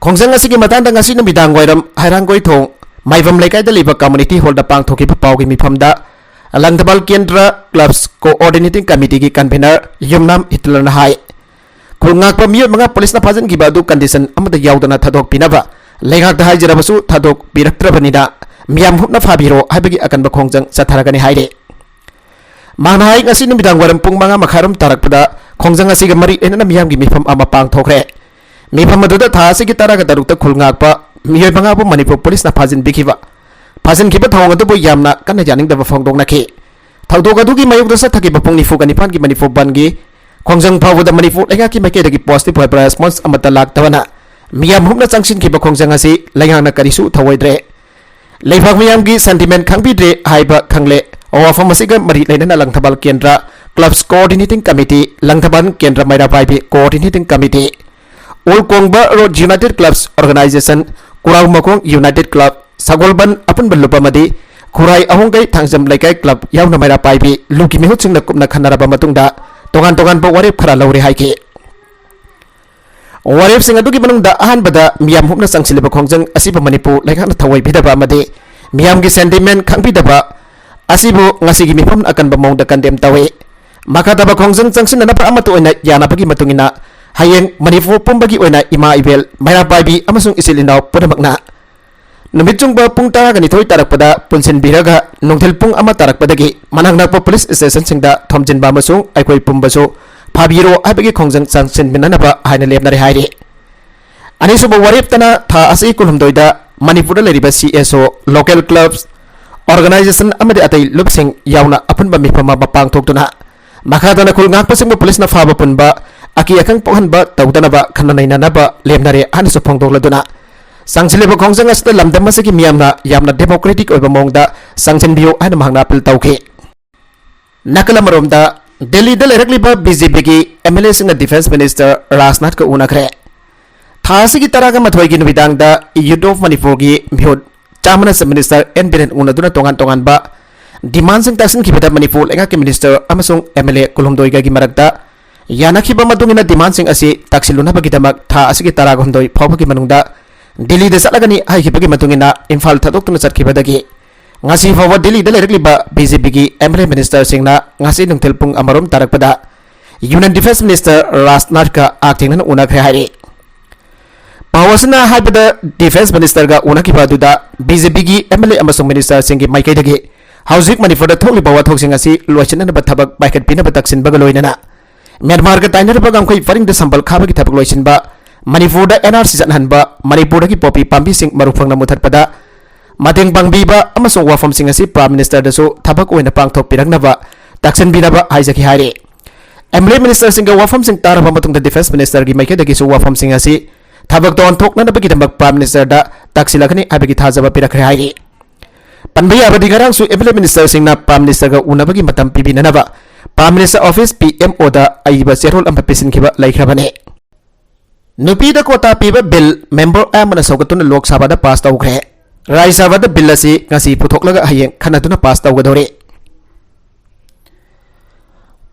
ꯈꯣꯡꯖꯪ ꯑꯁꯤꯒꯤ ꯃꯇꯥꯡꯗ ꯉꯁꯤ ꯅꯨꯃꯤꯗꯥꯡ ꯋꯥꯏꯔꯝ ꯍꯩꯔꯥꯡꯒꯣꯏ ꯊꯣꯡ ꯃꯥꯏꯕꯝ ꯂꯩꯀꯥꯏꯗ ꯂꯩꯕ ꯀꯝꯃꯨꯅꯤꯇꯤ ꯍꯣꯜꯗ ꯄꯥꯡꯊꯣꯛꯈꯤꯕ ꯄꯥꯎꯒꯤ ꯃꯤꯐꯝꯗ ꯂꯪꯊꯕꯥꯜ ꯀꯦꯟꯗ꯭ꯔ ꯀ꯭ꯂꯕꯁ ꯀꯣꯑꯣꯔꯗꯤꯅꯦꯇꯤꯡ ꯀꯃꯤꯇꯤꯒꯤ ꯀꯟꯚꯦꯅꯔ ꯌꯨꯝꯅꯥꯝ ꯍꯤꯠꯂꯔꯅ ꯍꯥꯏ, ꯈꯨꯜ ꯉꯥꯛꯄ ꯃꯤꯑꯣꯏ ꯃꯉꯥ ꯄꯨꯂꯤꯁꯅ ꯐꯥꯖꯤꯟꯈꯤꯕ ꯑꯗꯨ ꯀꯟꯗꯤꯁꯟ ꯑꯃꯠꯇ ꯌꯥꯎꯗꯅ ꯊꯥꯗꯣꯛꯄꯤꯅꯕ ꯂꯩꯉꯥꯛꯇ ꯍꯥꯏꯖꯔꯕꯁꯨ ꯊꯥꯗꯣꯛꯄꯤꯔꯛꯇ꯭ꯔꯕꯅꯤꯅ ꯃꯤꯌꯥꯝ ꯍꯨꯞꯅ ꯐꯥꯕꯤꯔꯣ ꯍꯥꯏꯕꯒꯤ ꯑꯀꯟꯕ ꯈꯣꯡꯖꯪ ꯆꯠꯊꯔꯒꯅꯤ ꯍꯥꯏꯔꯤ꯫ ꯃꯍꯥꯛꯅ ꯍꯥꯏ, ꯉꯁꯤ ꯅꯨꯃꯤꯗꯥꯡ ꯋꯥꯏꯔꯝ ꯄꯨꯡ ꯃꯉꯥ ꯃꯈꯥꯏꯔꯣꯝ ꯇꯥꯔꯛꯄꯗ ꯈꯣꯡꯖꯪ ꯑꯁꯤꯒ ꯃꯔꯤ ꯂꯩꯅꯅ ꯃꯤꯌꯥꯝꯒꯤ ꯃꯤꯐꯝ ꯑꯃ ꯄꯥꯡꯊꯣꯛꯈ꯭ꯔꯦ꯫ ꯃꯤꯐꯝ ꯑꯗꯨꯗ ꯊꯥ ꯑꯁꯤꯒꯤ ꯇꯔꯥꯒ ꯇꯔꯨꯛꯇ ꯈꯨꯜ ꯉꯥꯛꯄ ꯃꯤꯑꯣꯏ ꯃꯉꯥꯕꯨ ꯃꯅꯤꯄꯨꯔ ꯄꯨꯂꯤꯁꯅ ꯐꯥꯖꯤꯟꯕꯤꯈꯤꯕ, ꯐꯥꯖꯤꯟꯈꯤꯕ ꯊꯧꯑꯣꯡ ꯑꯗꯨꯕꯨ ꯌꯥꯝꯅ ꯀꯟꯅ ꯌꯥꯅꯤꯡꯗꯕ ꯐꯣꯡꯗꯣꯛꯅꯈꯤ꯫ ꯊꯧꯗꯣꯛ ꯑꯗꯨꯒꯤ ꯃꯥꯌꯣꯛꯇ ꯆꯠꯊꯈꯤꯕ ꯄꯨꯡ ꯅꯤꯐꯨꯒ ꯅꯤꯄꯥꯟꯒꯤ ꯃꯅꯤꯄꯨꯔ ꯕꯟꯒꯤ ꯈꯣꯡꯖꯪ ꯐꯥꯎꯕꯗ ꯃꯅꯤꯄꯨꯔ ꯂꯩꯉꯥꯛꯀꯤ ꯃꯥꯏꯀꯩꯗꯒꯤ positive ꯑꯣꯏꯕ response ꯑꯃꯠꯇ ꯂꯥꯛꯇꯕꯅ ꯃꯤꯌꯥꯝ ꯍꯨꯞꯅ ꯆꯪꯁꯤꯟꯈꯤꯕ ꯈꯣꯡꯖꯪ ꯑꯁꯤ ꯂꯩꯉꯥꯛꯅ ꯀꯔꯤꯁꯨ ꯊꯧꯑꯣꯏꯗ꯭ꯔꯦ꯫ ꯂꯩꯕꯥꯛ ꯃꯤꯌꯥꯝꯒꯤ sentiment ꯈꯪꯕꯤꯗ꯭ꯔꯦ ꯍꯥꯏꯕ ꯈꯪꯂꯦ꯫ ꯋꯥꯐꯝ ꯑꯁꯤꯒ ꯃꯔꯤ ꯂꯩꯅꯅ ꯂꯪꯊꯕꯥꯜ ꯀꯦꯟꯗ꯭ꯔ clubs coordinating committee, ꯂꯪꯊꯕꯥꯜ ꯀꯦꯟꯗ꯭ꯔ ꯃꯩꯔꯥ ꯄꯥꯏꯕꯤ coordinating committee, ꯎꯜ ꯀꯣꯡꯕ road united clubs organization, ꯀꯨꯔꯥꯎ ꯃꯈꯣꯡ united club, ꯁꯒꯣꯜꯕꯟ ꯑꯄꯨꯟꯕ ꯂꯨꯞ ꯑꯃꯗꯤ ꯈꯨꯔꯥꯏ ꯑꯍꯣꯡꯒꯩ ꯊꯥꯡꯖꯝ ꯂꯩꯀꯥꯏ club ꯌꯥꯎꯅ ꯃꯩꯔꯥ ꯄꯥꯏꯕꯤ ꯂꯨꯞꯀꯤ ꯃꯤꯍꯨꯠꯁꯤꯡꯅ ꯀꯨꯞꯅ ꯈꯟꯅꯔꯕ ꯃꯇꯨꯡꯗ ꯇꯣꯉꯥꯟ ꯇꯣꯉꯥꯟꯕ ꯋꯥꯔꯦꯞ ꯈꯔ ꯂꯧꯔꯦ ꯍꯥꯏꯈꯤ꯫ ꯋꯥꯔꯦꯞꯁꯤꯡ ꯑꯗꯨꯒꯤ ꯃꯅꯨꯡꯗ ꯑꯍꯥꯟꯕꯗ ꯃꯤꯌꯥꯝ ꯍꯨꯞꯅ ꯆꯪꯁꯤꯜꯂꯤꯕ ꯈꯣꯡꯖꯪ ꯑꯁꯤꯕꯨ ꯃꯅꯤꯄꯨꯔ ꯂꯩꯉꯥꯛꯅ ꯊꯧꯑꯣꯏꯕꯤꯗꯕ ꯑꯃꯗꯤ ꯃꯤꯌꯥꯝꯒꯤ sentiment ꯈꯪꯕꯤꯗꯕ ꯑꯁꯤꯕꯨ ꯉꯁꯤꯒꯤ ꯃꯤꯐꯝꯅ ꯑꯀꯟꯕ ꯃꯑꯣꯡꯗ condemn ꯇꯧꯏ꯫ ꯃꯈꯥ ꯇꯥꯕ ꯈꯣꯡꯖꯪ ꯆꯪꯁꯤꯟꯅꯅꯕ ꯑꯃꯠꯇ ꯑꯣꯏꯅ ꯌꯥꯅꯕꯒꯤ ꯃꯇꯨꯡ ꯏꯟꯅ ꯍꯌꯦꯡ ꯃꯅꯤꯄꯨꯔ ꯄꯨꯝꯕꯒꯤ ꯑꯣꯏꯅ ꯏꯃꯥ ꯏꯕꯦꯜ, ꯃꯩꯔꯥ ꯄꯥꯏꯕꯤ ꯑꯃꯁꯨꯡ ꯏꯆꯤꯜ ꯏꯅꯥꯎ ꯄꯨꯝꯅꯃꯛꯅ ꯅꯨꯃꯤꯠ ꯆꯨꯡꯕ ꯄꯨꯡ ꯇꯔꯥꯒ ꯅꯤꯊꯣꯏ ꯇꯥꯔꯛꯄꯗ ꯄꯨꯟꯁꯤꯟꯕꯤꯔꯒ ꯅꯨꯡꯊꯤꯜ ꯄꯨꯡ ꯑꯃ ꯇꯥꯔꯛꯄꯗꯒꯤ ꯃꯅꯥꯛ ꯅꯛꯄ ꯄꯨꯂꯤꯁ ꯁ꯭ꯇꯦꯁꯟꯁꯤꯡꯗ ꯊꯣꯝꯖꯤꯟꯕ ꯑꯃꯁꯨꯡ ꯑꯩꯈꯣꯏ ꯄꯨꯝꯕꯁꯨ ꯐꯥꯕꯤꯔꯣ ꯍꯥꯏꯕꯒꯤ ꯈꯣꯡꯖꯪ ꯆꯪꯁꯤꯟꯃꯤꯟꯅꯅꯕ ꯍꯥꯏꯅ ꯂꯦꯞꯅꯔꯦ ꯍꯥꯏꯔꯤ꯫ ꯑꯅꯤꯁꯨꯕ ꯋꯥꯔꯦꯞꯇꯅ ꯊꯥ ꯑꯁꯤ ꯀꯨꯟꯍꯨꯝꯗꯣꯏꯗ ꯃꯅꯤꯄꯨꯔꯗ ꯂꯩꯔꯤꯕ C S O, local clubs, organization ꯑꯃꯗꯤ ꯑꯇꯩ ꯂꯨꯞꯁꯤꯡ ꯌꯥꯎꯅ ꯑꯄꯨꯟꯕ ꯃꯤꯐꯝ ꯑꯃ ꯄꯥꯡꯊꯣꯛꯇꯨꯅ ꯃꯈꯥ ꯇꯥꯅ ꯈꯨꯜ ꯉꯥꯛꯄꯁꯤꯡꯕꯨ ꯄꯨꯂꯤꯁꯅ ꯐꯥꯕ ꯄꯨꯟꯕ ꯑꯀꯤ ꯑꯈꯪ ꯄꯣꯛꯍꯟꯕ ꯇꯧꯗꯅꯕ ꯈꯟꯅ ꯅꯩꯅꯅꯕ ꯂꯦꯞꯅꯔꯦ ꯍꯥꯏꯅꯁꯨ ꯐꯣꯡꯗꯣꯛꯂꯗꯨꯅ ꯆꯪꯁꯤꯜꯂꯤꯕ ꯈꯣꯡꯖꯪ ꯑꯁꯤꯗ ꯂꯝꯗꯝ ꯑꯁꯤꯒꯤ ꯃꯤꯌꯥꯝꯅ ꯌꯥꯝꯅ democratic ꯑꯣꯏꯕ ꯃꯑꯣꯡꯗ ꯆꯪꯁꯤꯟꯕꯤꯌꯨ ꯍꯥꯏꯅ ꯃꯍꯥꯛꯅ appeal ꯇꯧꯈꯤ꯫ ꯅꯥꯀꯜ ꯑꯃꯔꯣꯝꯗ ꯗꯦꯜꯂꯤꯗ ꯂꯩꯔꯛꯂꯤꯕ ꯕꯤ ꯖꯦ ꯄꯤꯒꯤ ꯑꯦꯝ ꯑꯦꯜ ꯑꯦꯁꯤꯡꯅ ꯗꯤꯐꯦꯟꯁ ꯃꯤꯅꯤꯁꯇꯔ ꯔꯥꯖꯅꯥꯊꯀ ꯎꯅꯈ꯭ꯔꯦ꯫ ꯊꯥ ꯑꯁꯤꯒꯤ ꯇꯔꯥꯒ ꯃꯥꯊꯣꯏꯒꯤ ꯅꯨꯃꯤꯗꯥꯡꯗ ꯌꯨꯠ ꯑꯣꯐ ꯃꯅꯤꯄꯨꯔꯒꯤ ꯃꯤꯍꯨꯠ ꯆꯥꯃꯅ ꯃꯤꯅꯤꯁꯇꯔ ꯑꯦꯟ ꯕꯤꯔꯦꯟ ꯎꯅꯗꯨꯅ ꯇꯣꯉꯥꯟ ꯇꯣꯉꯥꯟꯕ ꯗꯤꯃꯥꯟꯁꯤꯡ ꯇꯥꯁꯤꯟꯈꯤꯕꯗ ꯃꯅꯤꯄꯨꯔ ꯂꯩꯉꯥꯛꯀꯤ ꯃꯤꯅꯤꯁꯇꯔ ꯑꯃꯁꯨꯡ ꯑꯦꯝ ꯑꯦꯜ ꯑꯦ ꯀꯨꯟꯍꯨꯝꯗꯣꯏꯒꯒꯤ ꯃꯔꯛꯇ ꯌꯥꯅꯈꯤꯕ ꯃꯇꯨꯡ ꯏꯟꯅ ꯗꯤꯃꯥꯟꯁꯤꯡ ꯑꯁꯤ ꯇꯥꯛꯁꯤꯜꯂꯨꯅꯕꯒꯤꯗꯃꯛ ꯊꯥ ꯑꯁꯤꯒꯤ ꯇꯔꯥꯍꯨꯝꯗꯣꯏ ꯐꯥꯎꯕꯒꯤ ꯃꯅꯨꯡꯗ ꯗꯤꯜꯂꯤꯗ ꯆꯠꯂꯒꯅꯤ ꯍꯥꯏꯈꯤꯕꯒꯤ ꯃꯇꯨꯡ ꯏꯟꯅ ꯏꯝꯐꯥꯜ ꯊꯥꯗꯣꯛꯇꯨꯅ ꯆꯠꯈꯤꯕꯗꯒꯤ ꯉꯁꯤ ꯐꯥꯎꯕ ꯗꯤꯜꯂꯤꯗ ꯂꯩꯔꯛꯂꯤꯕ ꯕꯤ ꯖꯦ ꯄꯤꯒꯤ ꯑꯦꯝ ꯑꯦꯜ ꯑꯦ ꯃꯤꯅꯤꯁꯇꯔꯁꯤꯡꯅ ꯉꯁꯤ ꯅꯨꯡꯊꯤꯜ ꯄꯨꯡ ꯑꯃꯔꯣꯝ ꯇꯥꯔꯛꯄꯗ ꯌꯨꯅꯤꯌꯟ ꯗꯤꯐꯦꯟꯁ ꯃꯤꯅꯤꯁꯇꯔ ꯔꯥꯖꯅꯥꯊꯀ ꯍꯛꯊꯦꯡꯅꯅ ꯎꯅꯈ꯭ꯔꯦ ꯍꯥꯏꯔꯤ꯫ ꯄꯥꯎ ꯑꯁꯤꯅ ꯍꯥꯏꯕꯗ, ꯗꯤꯐꯦꯟꯁ ꯃꯤꯅꯤꯁꯇꯔꯒ ꯎꯅꯈꯤꯕ ꯑꯗꯨꯗ ꯕꯤ ꯖꯦ ꯄꯤꯒꯤ ꯑꯦꯝ ꯑꯦꯜ ꯑꯦ ꯑꯃꯁꯨꯡ ꯃꯤꯅꯤꯁꯇꯔꯁꯤꯡꯒꯤ ꯃꯥꯏꯀꯩꯗꯒꯤ ꯍꯧꯖꯤꯛ ꯃꯅꯤꯄꯨꯔꯗ ꯊꯣꯛꯂꯤꯕ ꯋꯥꯊꯣꯛꯁꯤꯡ ꯑꯁꯤ ꯂꯣꯏꯁꯤꯟꯅꯅꯕ ꯊꯕꯛ ꯄꯥꯏꯈꯠꯄꯤꯅꯕ ꯇꯛꯁꯤꯟꯕꯒ ꯂꯣꯏꯅꯅ ꯃ꯭ꯌꯥꯟꯃꯥꯔꯒ ꯇꯥꯏꯅꯔꯤꯕ ꯉꯝꯈꯩ ꯄꯔꯤꯡꯗ ꯁꯝꯕꯜ ꯈꯥꯕꯒꯤ ꯊꯕꯛ ꯂꯣꯏꯁꯤꯟꯕ, ꯃꯅꯤꯄꯨꯔꯗ ꯑꯦꯟ ꯑꯥꯔ ꯁꯤ ꯆꯠꯍꯟꯕ, ꯃꯅꯤꯄꯨꯔꯗꯒꯤ ꯄꯣꯄꯤ ꯄꯥꯝꯕꯤꯁꯤꯡ ꯃꯔꯨ ꯐꯪꯅ ꯃꯨꯊꯠꯄꯗ ꯃꯇꯦꯡ ꯄꯥꯡꯕꯤꯕ ꯑꯃꯁꯨꯡ ꯋꯥꯐꯝꯁꯤꯡ ꯑꯁꯤ ꯄ꯭ꯔꯥꯏꯝ ꯃꯤꯅꯤꯁꯇꯔꯗꯁꯨ ꯊꯕꯛ ꯑꯣꯏꯅ ꯄꯥꯡꯊꯣꯛꯄꯤꯔꯛꯅꯕ ꯇꯥꯛꯁꯤꯟꯕꯤꯅꯕ ꯍꯥꯏꯖꯈꯤ ꯍꯥꯏꯔꯤ꯫ ꯑꯦꯝ ꯑꯦꯜ ꯑꯦ ꯃꯤꯅꯤꯁꯇꯔꯁꯤꯡꯒ ꯋꯥꯐꯝꯁꯤꯡ ꯇꯥꯔꯕ ꯃꯇꯨꯡꯗ ꯗꯤꯐꯦꯟꯁ ꯃꯤꯅꯤꯁꯇꯔꯒꯤ ꯃꯥꯏꯀꯩꯗꯒꯤꯁꯨ ꯋꯥꯐꯝꯁꯤꯡ ꯑꯁꯤ ꯊꯕꯛꯇ ꯑꯣꯟꯊꯣꯛꯅꯅꯕꯒꯤꯗꯃꯛ ꯄ꯭ꯔꯥꯏꯝ ꯃꯤꯅꯤꯁꯇꯔꯗ ꯇꯥꯛꯁꯤꯜꯂꯛꯀꯅꯤ ꯍꯥꯏꯕꯒꯤ ꯊꯥꯖꯕ ꯄꯤꯔꯛꯈ꯭ꯔꯦ ꯍꯥꯏꯔꯤ꯫ ꯄꯟꯕ ꯌꯥꯕꯗꯤ, ꯉꯔꯥꯡꯁꯨ ꯑꯦꯝ ꯑꯦꯜ ꯑꯦ ꯃꯤꯅꯤꯁꯇꯔꯁꯤꯡꯅ ꯄ꯭ꯔꯥꯏꯝ ꯃꯤꯅꯤꯁꯇꯔꯒ ꯎꯅꯕꯒꯤ ꯃꯇꯝ ꯄꯤꯕꯤꯅꯅꯕ prime minister office, P M ꯑꯣꯗ ꯑꯏꯕ ꯆꯦꯔꯣꯜ ꯑꯃ ꯄꯤꯁꯤꯟꯈꯤꯕ ꯂꯩꯈ꯭ꯔꯕꯅꯤ꯫ ꯅꯨꯄꯤꯗ ꯀꯣꯇꯥ ꯄꯤꯕ ꯕꯤꯜ ꯃꯦꯝꯕꯔ ꯑꯌꯥꯝꯕꯅ ꯁꯧꯒꯠꯇꯨꯅ ꯂꯣꯛ ꯁꯚꯥꯗ ꯄꯥꯁ ꯇꯧꯈ꯭ꯔꯦ꯫ ꯔꯥꯖ꯭ꯌ ꯁꯚꯥꯗ ꯕꯤꯜ ꯑꯁꯤ ꯉꯁꯤ ꯄꯨꯊꯣꯛꯂꯒ ꯍꯌꯦꯡ ꯈꯟꯅꯗꯨꯅ ꯄꯥꯁ ꯇꯧꯒꯗꯧꯔꯤ꯫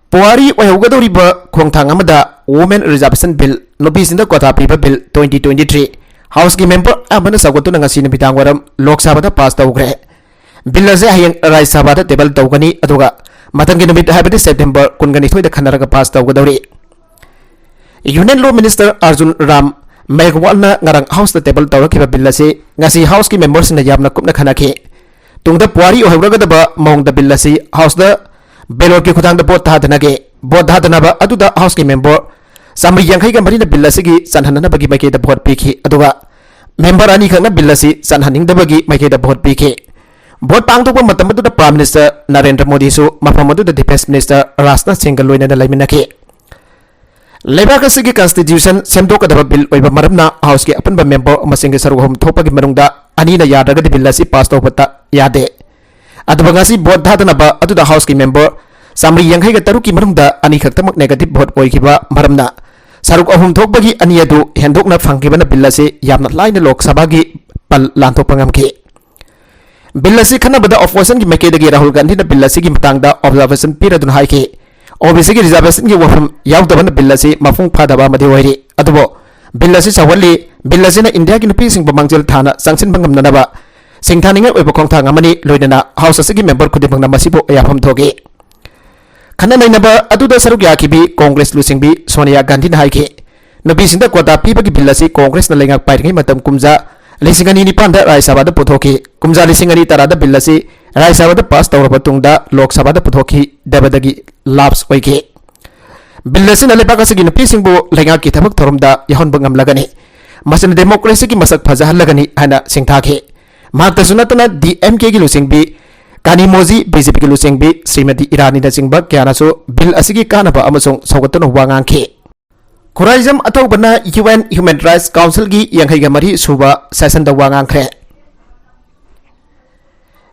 ꯄꯨꯋꯥꯔꯤ ꯑꯣꯏꯍꯧꯒꯗꯧꯔꯤꯕ ꯈꯣꯡꯊꯥꯡ ꯑꯃꯗ Women Reservation Bill, ꯅꯨꯄꯤꯁꯤꯡꯗ ꯀꯣꯇꯥ ꯄꯤꯕ ꯕꯤꯜ twenty twenty-three ꯍꯥꯎꯁꯀꯤ ꯃꯦꯝꯕꯔ ꯑꯌꯥꯝꯕꯅ ꯁꯧꯒꯠꯇꯨꯅ ꯉꯁꯤ ꯅꯨꯃꯤꯗꯥꯡ ꯋꯥꯏꯔꯝ ꯂꯣꯛ ꯁꯚꯥꯗ ꯄꯥꯁ ꯇꯧꯈ꯭ꯔꯦ꯫ ꯕꯤꯜ ꯑꯁꯤ ꯍꯌꯦꯡ ꯔꯥꯖ꯭ꯌ ꯁꯚꯥꯗ ꯇꯦꯕꯜ ꯇꯧꯒꯅꯤ, ꯑꯗꯨꯒ ꯃꯊꯪꯒꯤ ꯅꯨꯃꯤꯠ ꯍꯥꯏꯕꯗꯤ ꯁꯦꯞꯇꯦꯝꯕꯔ ꯀꯨꯟꯒ ꯅꯤꯊꯣꯏꯗ ꯈꯟꯅꯔꯒ ꯄꯥꯁ ꯇꯧꯒꯗꯧꯔꯤ꯫ ꯌꯨꯅꯤꯌꯟ ꯂꯣ ꯃꯤꯅꯤꯁꯇꯔ ꯑꯔꯖꯨꯟ ꯔꯥꯝ ꯃꯦꯘꯋꯥꯜꯅ ꯉꯔꯥꯡ ꯍꯥꯎꯁꯇ ꯇꯦꯕꯜ ꯇꯧꯔꯛꯈꯤꯕ ꯕꯤꯜ ꯑꯁꯤ ꯉꯁꯤ ꯍꯥꯎꯁꯀꯤ ꯃꯦꯝꯕꯔꯁꯤꯡꯅ ꯌꯥꯝꯅ ꯀꯨꯞꯅ ꯈꯟꯅꯈꯤ꯫ ꯇꯨꯡꯗ ꯄꯨꯋꯥꯔꯤ ꯑꯣꯏꯍꯧꯔꯒꯗꯕ ꯃꯑꯣꯡꯗ ꯕꯤꯜ ꯑꯁꯤ ꯍꯥꯎꯁꯇ ꯕꯦꯂꯣꯠꯀꯤ ꯈꯨꯠꯊꯥꯡꯗ ꯚꯣꯠ ꯊꯥꯗꯅꯈꯤ꯫ ꯚꯣꯠ ꯊꯥꯗꯅꯕ ꯑꯗꯨꯗ ꯍꯥꯎꯁꯀꯤ ꯃꯦꯝꯕꯔ ꯆꯥꯃꯔꯤ ꯌꯥꯡꯈꯩꯒ ꯃꯔꯤꯅ ꯕꯤꯜ ꯑꯁꯤꯒꯤ ꯆꯟꯍꯟꯅꯅꯕꯒꯤ ꯃꯥꯏꯀꯩꯗ ꯚꯣꯠ ꯄꯤꯈꯤ, ꯑꯗꯨꯒ ꯃꯦꯝꯕꯔ ꯑꯅꯤꯈꯛꯅ ꯕꯤꯜ ꯑꯁꯤ ꯆꯟꯍꯟꯅꯤꯡꯗꯕꯒꯤ ꯃꯥꯏꯀꯩꯗ ꯚꯣꯠ ꯄꯤꯈꯤ꯫ ꯚꯣꯠ ꯄꯥꯡꯊꯣꯛꯄ ꯃꯇꯝ ꯑꯗꯨꯗ ꯄ꯭ꯔꯥꯏꯝ ꯃꯤꯅꯤꯁꯇꯔ ꯅꯔꯦꯟꯗ꯭ꯔ ꯃꯣꯗꯤꯁꯨ ꯃꯐꯝ ꯑꯗꯨꯗ ꯗꯤꯐꯦꯟꯁ ꯃꯤꯅꯤꯁꯇꯔ ꯔꯥꯖꯅꯥꯊ ꯁꯤꯡꯒ ꯂꯣꯏꯅꯅ ꯂꯩꯃꯤꯟꯅꯈꯤ꯫ ꯂꯩꯕꯥꯛ ꯑꯁꯤꯒꯤ ꯀꯟꯁꯇꯤꯇ꯭ꯌꯨꯁꯟ ꯁꯦꯝꯗꯣꯛꯀꯗꯕ ꯕꯤꯜ ꯑꯣꯏꯕ ꯃꯔꯝꯅ ꯍꯥꯎꯁꯀꯤ ꯑꯄꯨꯟꯕ ꯃꯦꯝꯕꯔ ꯃꯁꯤꯡꯒꯤ ꯁꯔꯨꯛ ꯑꯍꯨꯝ ꯊꯣꯛꯄꯒꯤ ꯃꯅꯨꯡꯗ ꯑꯅꯤꯅ ꯌꯥꯗ꯭ꯔꯒꯗꯤ ꯕꯤꯜ ꯑꯁꯤ ꯄꯥꯁ ꯇꯧꯕꯇ ꯌꯥꯗꯦ꯫ ꯑꯗꯨꯒ ꯉꯁꯤ ꯚꯣꯠ ꯊꯥꯗꯅꯕ ꯑꯗꯨꯗ ꯍꯥꯎꯁꯀꯤ ꯃꯦꯝꯕꯔ ꯆꯥꯃꯔꯤ ꯌꯥꯡꯈꯩꯒ ꯇꯔꯨꯛꯀꯤ ꯃꯅꯨꯡꯗ ꯑꯅꯤꯈꯛꯇꯃꯛ negative vote ꯑꯣꯏꯈꯤꯕ ꯃꯔꯝꯅ, ꯁꯔꯨꯛ ꯑꯍꯨꯝ ꯊꯣꯛꯄꯒꯤ ꯑꯅꯤ ꯑꯗꯨ ꯍꯦꯟꯗꯣꯛꯅ ꯐꯪꯈꯤꯕꯅ bill ꯑꯁꯤ ꯌꯥꯝꯅ ꯂꯥꯏꯅ ꯂꯣꯛ ꯁꯚꯥꯒꯤ ꯄꯜ ꯂꯥꯟꯊꯣꯛꯄ ꯉꯝꯈꯤ꯫ Bill ꯑꯁꯤ ꯈꯟꯅꯕꯗ oppositionꯒꯤ ꯃꯥꯏꯀꯩꯗꯒꯤ ꯔꯥꯍꯨꯜ ꯒꯥꯟꯙꯤꯅ bill ꯑꯁꯤꯒꯤ ꯃꯇꯥꯡꯗ observation ꯄꯤꯔꯗꯨꯅ ꯍꯥꯏꯈꯤ, OBCꯒꯤ reservationꯒꯤ ꯋꯥꯐꯝ ꯌꯥꯎꯗꯕꯅ bill ꯑꯁꯤ ꯃꯄꯨꯡ ꯐꯥꯗꯕ ꯑꯃꯗꯤ ꯑꯣꯏꯔꯤ꯫ ꯑꯗꯨꯕꯨ bill ꯑꯁꯤ ꯆꯥꯎꯍꯜꯂꯤ꯫ Bill ꯑꯁꯤꯅ ꯏꯟꯗꯤꯌꯥꯒꯤ ꯅꯨꯄꯤꯁꯤꯡꯕꯨ ꯃꯥꯡꯖꯤꯜ ꯊꯥꯅ ꯆꯪꯁꯤꯟꯕ ꯉꯝꯅꯅꯕ ꯁꯤꯡꯊꯥꯅꯤꯡꯉꯥꯏ ꯑꯣꯏꯕ ꯈꯣꯡꯊꯥꯡ ꯑꯃꯅꯤ꯫ ꯂꯣꯏꯅꯅ House ꯑꯁꯤꯒꯤ member ꯈꯨꯗꯤꯡꯃꯛꯅ ꯃꯁꯤꯕꯨ ꯌꯥꯐꯝ ꯊꯣꯛꯏ꯫ ꯈꯟꯅ ꯅꯩꯅꯕ ꯑꯗꯨꯗ ꯁꯔꯨꯛ ꯌꯥꯈꯤꯕꯤ Congress ꯂꯨꯆꯤꯡꯕꯤ ꯁꯣꯅꯤꯌꯥ ꯒꯥꯟꯙꯤꯅ ꯍꯥꯏꯈꯤ, ꯅꯨꯄꯤꯁꯤꯡꯗ quota ꯄꯤꯕꯒꯤ bill ꯑꯁꯤ Congressꯅ ꯂꯩꯉꯥꯛ ꯄꯥꯏꯔꯤꯉꯩ ꯃꯇꯝ ꯀꯨꯝꯖꯥ ꯂꯤꯁꯤꯡ ꯑꯅꯤ ꯅꯤꯄꯥꯟꯗ ꯔꯥꯖ꯭ꯌ ꯁꯚꯥꯗ ꯄꯨꯊꯣꯛꯈꯤ꯫ ꯀꯨꯝꯖꯥ ꯂꯤꯁꯤꯡ ꯑꯅꯤ ꯇꯔꯥꯗ bill ꯑꯁꯤ ꯔꯥꯖ꯭ꯌ ꯁꯚꯥꯗ pass ꯇꯧꯔꯕ ꯇꯨꯡꯗ ꯂꯣꯛ ꯁꯚꯥꯗ ꯄꯨꯊꯣꯛꯈꯤꯗꯕꯗꯒꯤ lapse ꯑꯣꯏꯈꯤ꯫ Bill ꯑꯁꯤꯅ ꯂꯩꯕꯥꯛ ꯑꯁꯤꯒꯤ ꯅꯨꯄꯤꯁꯤꯡꯕꯨ ꯂꯩꯉꯥꯛꯀꯤ ꯊꯕꯛ ꯊꯧꯔꯝꯗ ꯌꯥꯎꯍꯟꯕ ꯉꯝꯂꯒꯅꯤ꯫ ꯃꯁꯤꯅ democracyꯒꯤ ꯃꯁꯛ ꯐꯖꯍꯜꯂꯒꯅꯤ ꯍꯥꯏꯅ ꯁꯤꯡꯊꯥꯈꯤ꯫ ꯃꯍꯥꯛꯇꯁꯨ ꯅꯠꯇꯅ DMKꯒꯤ ꯂꯨꯆꯤꯡꯕꯤ ꯀꯥꯅꯤꯃꯣꯖꯤ, BJPꯒꯤ ꯂꯨꯆꯤꯡꯕꯤ ꯁ꯭ꯔꯤꯃꯇꯤ ꯏꯔꯥꯅꯤꯅꯆꯤꯡꯕ ꯀꯌꯥꯅꯁꯨ bill ꯑꯁꯤꯒꯤ ꯀꯥꯟꯅꯕ ꯑꯃꯁꯨꯡ ꯁꯧꯒꯠꯇꯨꯅ ꯋꯥ ꯉꯥꯡꯈꯤ꯫ ꯈꯨꯔꯥꯏꯖꯝ ꯑꯊꯧꯕꯅ UN Human Rights Councilꯒꯤ ꯌꯥꯡꯈꯩꯒ ꯃꯔꯤ ꯁꯨꯕ sessionꯗ ꯋꯥ ꯉꯥꯡꯈ꯭ꯔꯦ꯫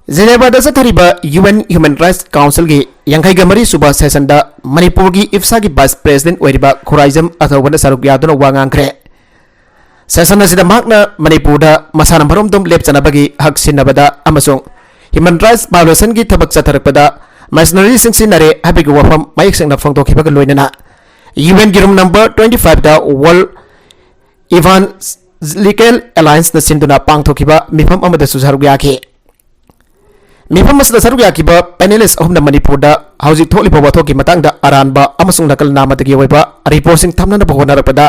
Genevaꯗ ꯆꯠꯊꯔꯤꯕ UN Human Rights Councilꯒꯤ ꯌꯥꯡꯈꯩꯒ ꯃꯔꯤ ꯁꯨꯕ sessionꯗ ꯃꯅꯤꯄꯨꯔꯒꯤ IPSAꯒꯤ vice president ꯑꯣꯏꯔꯤꯕ ꯈꯨꯔꯥꯏꯖꯝ ꯑꯊꯧꯕꯅ ꯁꯔꯨꯛ ꯌꯥꯗꯨꯅ ꯋꯥ ꯉꯥꯡꯈ꯭ꯔꯦ꯫ Session ꯑꯁꯤꯗ ꯃꯍꯥꯛꯅ ꯃꯅꯤꯄꯨꯔꯗ ꯃꯁꯥꯅ ꯃꯔꯣꯝꯗꯣꯝ ꯂꯦꯞꯆꯅꯕꯒꯤ ꯍꯛ ꯁꯤꯟꯅꯕꯗ ꯑꯃꯁꯨꯡ human rights violationꯒꯤ ꯊꯕꯛ ꯆꯠꯊꯔꯛꯄꯗ mercenaryꯁꯤꯡ ꯁꯤꯖꯤꯟꯅꯔꯦ ꯍꯥꯏꯕꯒꯤ ꯋꯥꯐꯝ ꯃꯌꯦꯛ ꯁꯦꯡꯅ ꯐꯣꯡꯗꯣꯛꯈꯤꯕꯒ ꯂꯣꯏꯅꯅ UNꯒꯤ room number twenty fiveꯇ World Evangelical Allianceꯅ ꯁꯤꯟꯗꯨꯅ ꯄꯥꯡꯊꯣꯛꯈꯤꯕ ꯃꯤꯐꯝ ꯑꯃꯗꯁꯨ ꯁꯔꯨꯛ ꯌꯥꯈꯤ꯫ ꯃꯤꯐꯝ ꯑꯁꯤꯗ ꯁꯔꯨꯛ ꯌꯥꯈꯤꯕ panelist ꯑꯍꯨꯝꯅ ꯃꯅꯤꯄꯨꯔꯗ ꯍꯧꯖꯤꯛ ꯊꯣꯛꯂꯤꯕ ꯋꯥꯊꯣꯛꯀꯤ ꯃꯇꯥꯡꯗ ꯑꯔꯥꯟꯕ ꯑꯃꯁꯨꯡ ꯅꯥꯀꯜ ꯅꯥꯝꯃꯗꯒꯤ ꯑꯣꯏꯕ reportꯁꯤꯡ ꯊꯝꯅꯅꯕ ꯍꯣꯠꯅꯔꯛꯄꯗ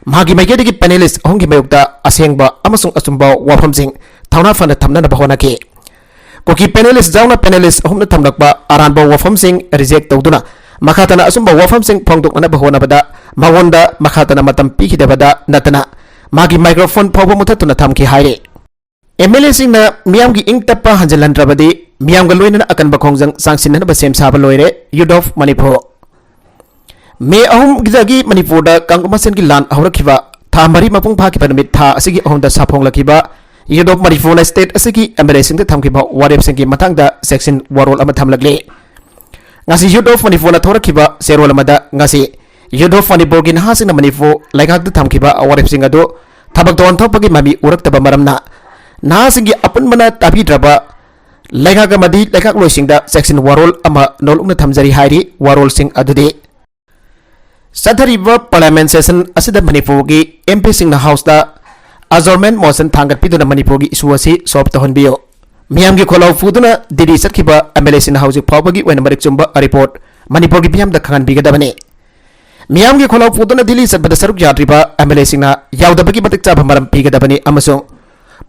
ꯃꯍꯥꯛꯀꯤ ꯃꯥꯏꯀꯩꯗꯒꯤ panelist ꯑꯍꯨꯝꯒꯤ ꯃꯥꯌꯣꯛꯇ ꯑꯁꯦꯡꯕ ꯑꯃꯁꯨꯡ ꯑꯆꯨꯝꯕ ꯋꯥꯐꯝꯁꯤꯡ ꯊꯧꯅꯥ ꯐꯅ ꯊꯝꯅꯅꯕ ꯍꯣꯠꯅꯈꯤ꯫ ꯀꯨꯀꯤ panelist ꯌꯥꯎꯅ panelist ꯑꯍꯨꯝꯅ ꯊꯝꯂꯛꯄ ꯑꯔꯥꯟꯕ ꯋꯥꯐꯝꯁꯤꯡ reject ꯇꯧꯗꯨꯅ ꯃꯈꯥ ꯇꯥꯅ ꯑꯆꯨꯝꯕ ꯋꯥꯐꯝꯁꯤꯡ ꯐꯣꯡꯗꯣꯛꯅꯅꯕ ꯍꯣꯠꯅꯕꯗ ꯃꯉꯣꯟꯗ ꯃꯈꯥ ꯇꯥꯅ ꯃꯇꯝ ꯄꯤꯈꯤꯗꯕꯗ ꯅꯠꯇꯅ ꯃꯥꯒꯤ microphone ꯐꯥꯎꯕ ꯃꯨꯊꯠꯇꯨꯅ ꯊꯝꯈꯤ ꯍꯥꯏꯔꯤ꯫ MLAꯁꯤꯡꯅ ꯃꯤꯌꯥꯝꯒꯤ ꯏꯪ ꯇꯞꯄ ꯍꯟꯖꯤꯜꯍꯟꯗ꯭ꯔꯕꯗꯤ ꯃꯤꯌꯥꯝꯒ ꯂꯣꯏꯅꯅ ꯑꯀꯟꯕ ꯈꯣꯡꯖꯪ ꯆꯥꯡꯁꯤꯟꯅꯅꯕ ꯁꯦꯝ ꯁꯥꯕ ꯂꯣꯏꯔꯦ, Youth of Manipur꯫ May ꯑꯍꯨꯝꯗꯒꯤ ꯃꯅꯤꯄꯨꯔꯗ ꯀꯥꯡꯂꯨꯞ ꯃꯁꯦꯟꯒꯤ ꯂꯥꯟ ꯍꯧꯔꯛꯈꯤꯕ ꯊꯥ ꯃꯔꯤ ꯃꯄꯨꯡ ꯐꯥꯈꯤꯕ ꯅꯨꯃꯤꯠ ꯊꯥ ꯑꯁꯤꯒꯤ ꯑꯍꯨꯝꯗ ꯁꯥꯐꯣꯡꯂꯛꯈꯤꯕ Youth of Manipurꯅ state ꯑꯁꯤꯒꯤ MLAꯁꯤꯡꯗ ꯊꯝꯈꯤꯕ ꯋꯥꯔꯦꯞꯁꯤꯡꯒꯤ ꯃꯇꯥꯡꯗ ꯆꯦꯛꯁꯤꯟ ꯋꯥꯔꯣꯜ ꯑꯃ ꯊꯝꯂꯛꯂꯤ꯫ ꯉꯁꯤ Youth of Manipurꯅ ꯊꯣꯔꯛꯈꯤꯕ ꯆꯦꯔꯣꯜ ꯑꯃꯗ, ꯉꯁꯤ Youth of Manipurꯒꯤ ꯅꯍꯥꯁꯤꯡꯅ ꯃꯅꯤꯄꯨꯔ ꯂꯩꯉꯥꯛꯇ ꯊꯝꯈꯤꯕ ꯋꯥꯔꯦꯞꯁꯤꯡ ꯑꯗꯨ ꯊꯕꯛꯇ ꯑꯣꯟꯊꯣꯛꯄꯒꯤ ꯃꯃꯤ ꯎꯔꯛꯇꯕ ꯃꯔꯝꯅ ꯅꯍꯥꯁꯤꯡꯒꯤ ꯑꯄꯨꯟꯕꯅ ꯇꯥꯕꯤꯗ꯭ꯔꯕ ꯂꯩꯉꯥꯛ ꯑꯃꯗꯤ ꯂꯩꯉꯥꯛꯂꯣꯏꯁꯤꯡꯗ ꯆꯦꯛꯁꯤꯟ ꯋꯥꯔꯣꯜ ꯑꯃ ꯅꯣꯜꯂꯨꯛꯅ ꯊꯝꯖꯔꯤ ꯍꯥꯏꯔꯤ꯫ ꯋꯥꯔꯣꯜꯁꯤꯡ ꯑꯗꯨꯗꯤ: ꯆꯠꯊꯔꯤꯕ Parliament session ꯑꯁꯤꯗ ꯃꯅꯤꯄꯨꯔꯒꯤ MPꯁꯤꯡꯅ Houseꯇ adjournment motion ꯊꯥꯡꯒꯠꯄꯤꯗꯨꯅ ꯃꯅꯤꯄꯨꯔꯒꯤ issue ꯑꯁꯤ solve ꯇꯧꯍꯟꯕꯤꯌꯨ꯫ ꯃꯤꯌꯥꯝꯒꯤ ꯈꯣꯜꯂꯥꯎ ꯄꯨꯗꯨꯅ ꯗꯤꯜꯂꯤ ꯆꯠꯈꯤꯕ MLAꯁꯤꯡꯅ ꯍꯧꯖꯤꯛ ꯐꯥꯎꯕꯒꯤ ꯑꯣꯏꯅ ꯃꯔꯤꯛ ꯆꯨꯝꯕ report ꯃꯅꯤꯄꯨꯔꯒꯤ ꯃꯤꯌꯥꯝꯗ ꯈꯪꯍꯟꯕꯤꯒꯗꯕꯅꯤ꯫ ꯃꯤꯌꯥꯝꯒꯤ ꯈꯣꯜꯂꯥꯎ ꯄꯨꯗꯨꯅ ꯗꯤꯜꯂꯤ ꯆꯠꯄꯗ ꯁꯔꯨꯛ ꯌꯥꯗ꯭ꯔꯤꯕ MLAꯁꯤꯡꯅ ꯌꯥꯎꯗꯕꯒꯤ ꯃꯇꯤꯛ ꯆꯥꯕ ꯃꯔꯝ ꯄꯤꯒꯗꯕꯅꯤ ꯑꯃꯁꯨꯡ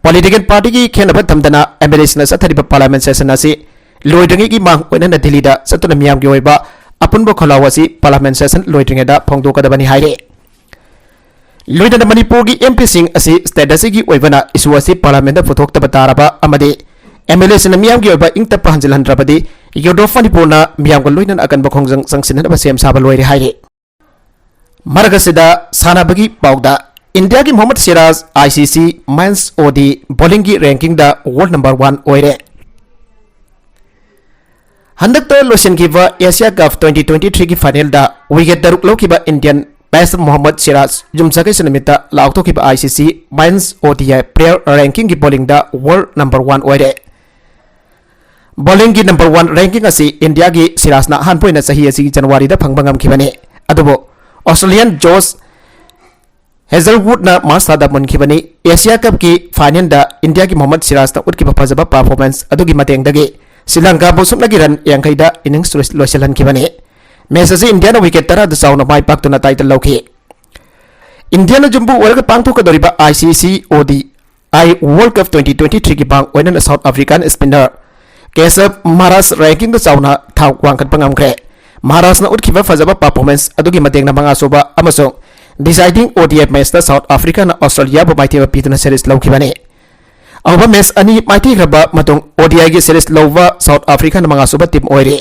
political partyꯒꯤ ꯈꯦꯟꯅꯕ ꯊꯝꯗꯅ MLAꯁꯤꯡꯅ ꯆꯠꯊꯔꯤꯕ Parliament session ꯑꯁꯤ ꯂꯣꯏꯗ꯭ꯔꯤꯉꯩꯒꯤ ꯃꯥꯡ ꯑꯣꯏꯅꯅ ꯗꯤꯜꯂꯤꯗ ꯆꯠꯇꯨꯅ ꯃꯤꯌꯥꯝꯒꯤ ꯑꯣꯏꯕ ꯑꯄꯨꯟꯕ ꯈꯣꯜꯂꯥꯎ ꯑꯁꯤ Parliament session ꯂꯣꯏꯗ꯭ꯔꯤꯉꯩꯗ ꯐꯣꯡꯗꯣꯛꯀꯗꯕꯅꯤ ꯍꯥꯏꯔꯤ꯫ ꯂꯣꯏꯅꯅ ꯃꯅꯤꯄꯨꯔꯒꯤ MPꯁꯤꯡ ꯑꯁꯤ state ꯑꯁꯤꯒꯤ ꯑꯣꯏꯕꯅ issue ꯑꯁꯤ Parliamentꯇ ꯄꯨꯊꯣꯛꯇꯕ ꯇꯥꯔꯕ ꯑꯃꯗꯤ MLAꯁꯤꯡꯅ ꯃꯤꯌꯥꯝꯒꯤ ꯑꯣꯏꯕ ꯏꯪ ꯇꯞꯄ ꯍꯟꯖꯤꯜꯍꯟꯗ꯭ꯔꯕꯗꯤ Youth of Manipurꯅ ꯃꯤꯌꯥꯝꯒ ꯂꯣꯏꯅꯅ ꯑꯀꯟꯕ ꯈꯣꯡꯖꯪ ꯆꯪꯁꯤꯟꯅꯅꯕ ꯁꯦꯝ ꯁꯥꯕ ꯂꯣꯏꯔꯦ ꯍꯥꯏꯔꯤ꯫ ꯃꯔꯛ ꯑꯁꯤꯗ ꯁꯥꯟꯅꯕꯒꯤ ꯄꯥꯎꯗ, ꯏꯟꯗꯤꯌꯥꯒꯤ Mohammad Siraj ICC Men's ODI bowlingꯒꯤ rankingꯗ world number one ꯑꯣꯏꯔꯦ꯫ ꯍꯟꯗꯛꯇ ꯂꯣꯏꯁꯤꯟꯈꯤꯕ Asia Cup twenty twenty-threeꯒꯤ finalꯗ wicket ꯇꯔꯨꯛ ꯂꯧꯈꯤꯕ Indian pacer ꯃꯣꯍꯝꯃꯗ ꯁꯤꯔꯥꯖ ꯌꯨꯝꯁꯀꯩꯁ ꯅꯨꯃꯤꯠꯇ ꯂꯥꯎꯊꯣꯛꯈꯤꯕ ICC Men's ODI player rankingꯒꯤ bowlingꯗ world number one ꯑꯣꯏꯔꯦ꯫ Bowlingꯒꯤ number one ranking ꯑꯁꯤ ꯏꯟꯗꯤꯌꯥꯒꯤ ꯁꯤꯔꯥꯖꯅ ꯑꯍꯥꯟꯕ ꯑꯣꯏꯅ ꯆꯍꯤ ꯑꯁꯤꯒꯤ ꯖꯅꯋꯥꯔꯤꯗ ꯐꯪꯕ ꯉꯝꯈꯤꯕꯅꯤ꯫ ꯑꯗꯨꯕꯨ Australian Josh Hazlewoodꯅ March ꯊꯥꯗ ꯃꯨꯟꯈꯤꯕꯅꯤ꯫ Asia Cupꯀꯤ finalꯗ ꯏꯟꯗꯤꯌꯥꯒꯤ ꯃꯣꯍꯝꯃꯗ ꯁꯤꯔꯥꯖꯅ ꯎꯠꯈꯤꯕ ꯐꯖꯕ performance ꯑꯗꯨꯒꯤ ꯃꯇꯦꯡꯗꯒꯤ ꯁ꯭ꯔꯤꯂꯪꯀꯥꯕꯨ ꯁꯨꯞꯅꯒꯤ run ꯌꯥꯡꯈꯩꯗ innings ꯂꯣꯏꯁꯤꯜꯍꯟꯈꯤꯕꯅꯤ꯫ Match ꯑꯁꯤ ꯏꯟꯗꯤꯌꯥꯅ wicket ꯇꯔꯥꯗ ꯆꯥꯎꯅ ꯃꯥꯏ ꯄꯥꯛꯇꯨꯅ title ꯂꯧꯈꯤ꯫ ꯏꯟꯗꯤꯌꯥꯅ ꯌꯨꯝꯕꯨ ꯑꯣꯏꯔꯒ ꯄꯥꯡꯊꯣꯛꯀꯗꯧꯔꯤꯕ ICC ODI World Cup twenty twenty-threeꯒꯤ ꯃꯥꯡ ꯑꯣꯏꯅꯅ South African spinner ꯀꯦꯁꯕ ꯃꯍꯥꯔꯥꯖ rankingꯗ ꯆꯥꯎꯅ ꯊꯥꯛ ꯋꯥꯡꯈꯠꯄ ꯉꯝꯈ꯭ꯔꯦ꯫ ꯃꯍꯥꯔꯥꯖꯅ ꯎꯠꯈꯤꯕ ꯐꯖꯕ performance ꯑꯗꯨꯒꯤ ꯃꯇꯦꯡꯅ ꯃꯉꯥꯁꯨꯕ ꯑꯃꯁꯨꯡ deciding ODI matchꯇ South Africaꯅ Australiaꯕꯨ ꯃꯥꯏꯊꯤꯕ ꯄꯤꯗꯨꯅ series ꯂꯧꯈꯤꯕꯅꯤ꯫ ꯑꯍꯧꯕ match ꯑꯅꯤ ꯃꯥꯏꯊꯤꯈ꯭ꯔꯕ ꯃꯇꯨꯡ ODIꯒꯤ series ꯂꯧꯕ South Africaꯅ ꯃꯉꯥꯁꯨꯕ team ꯑꯣꯏꯔꯦ꯫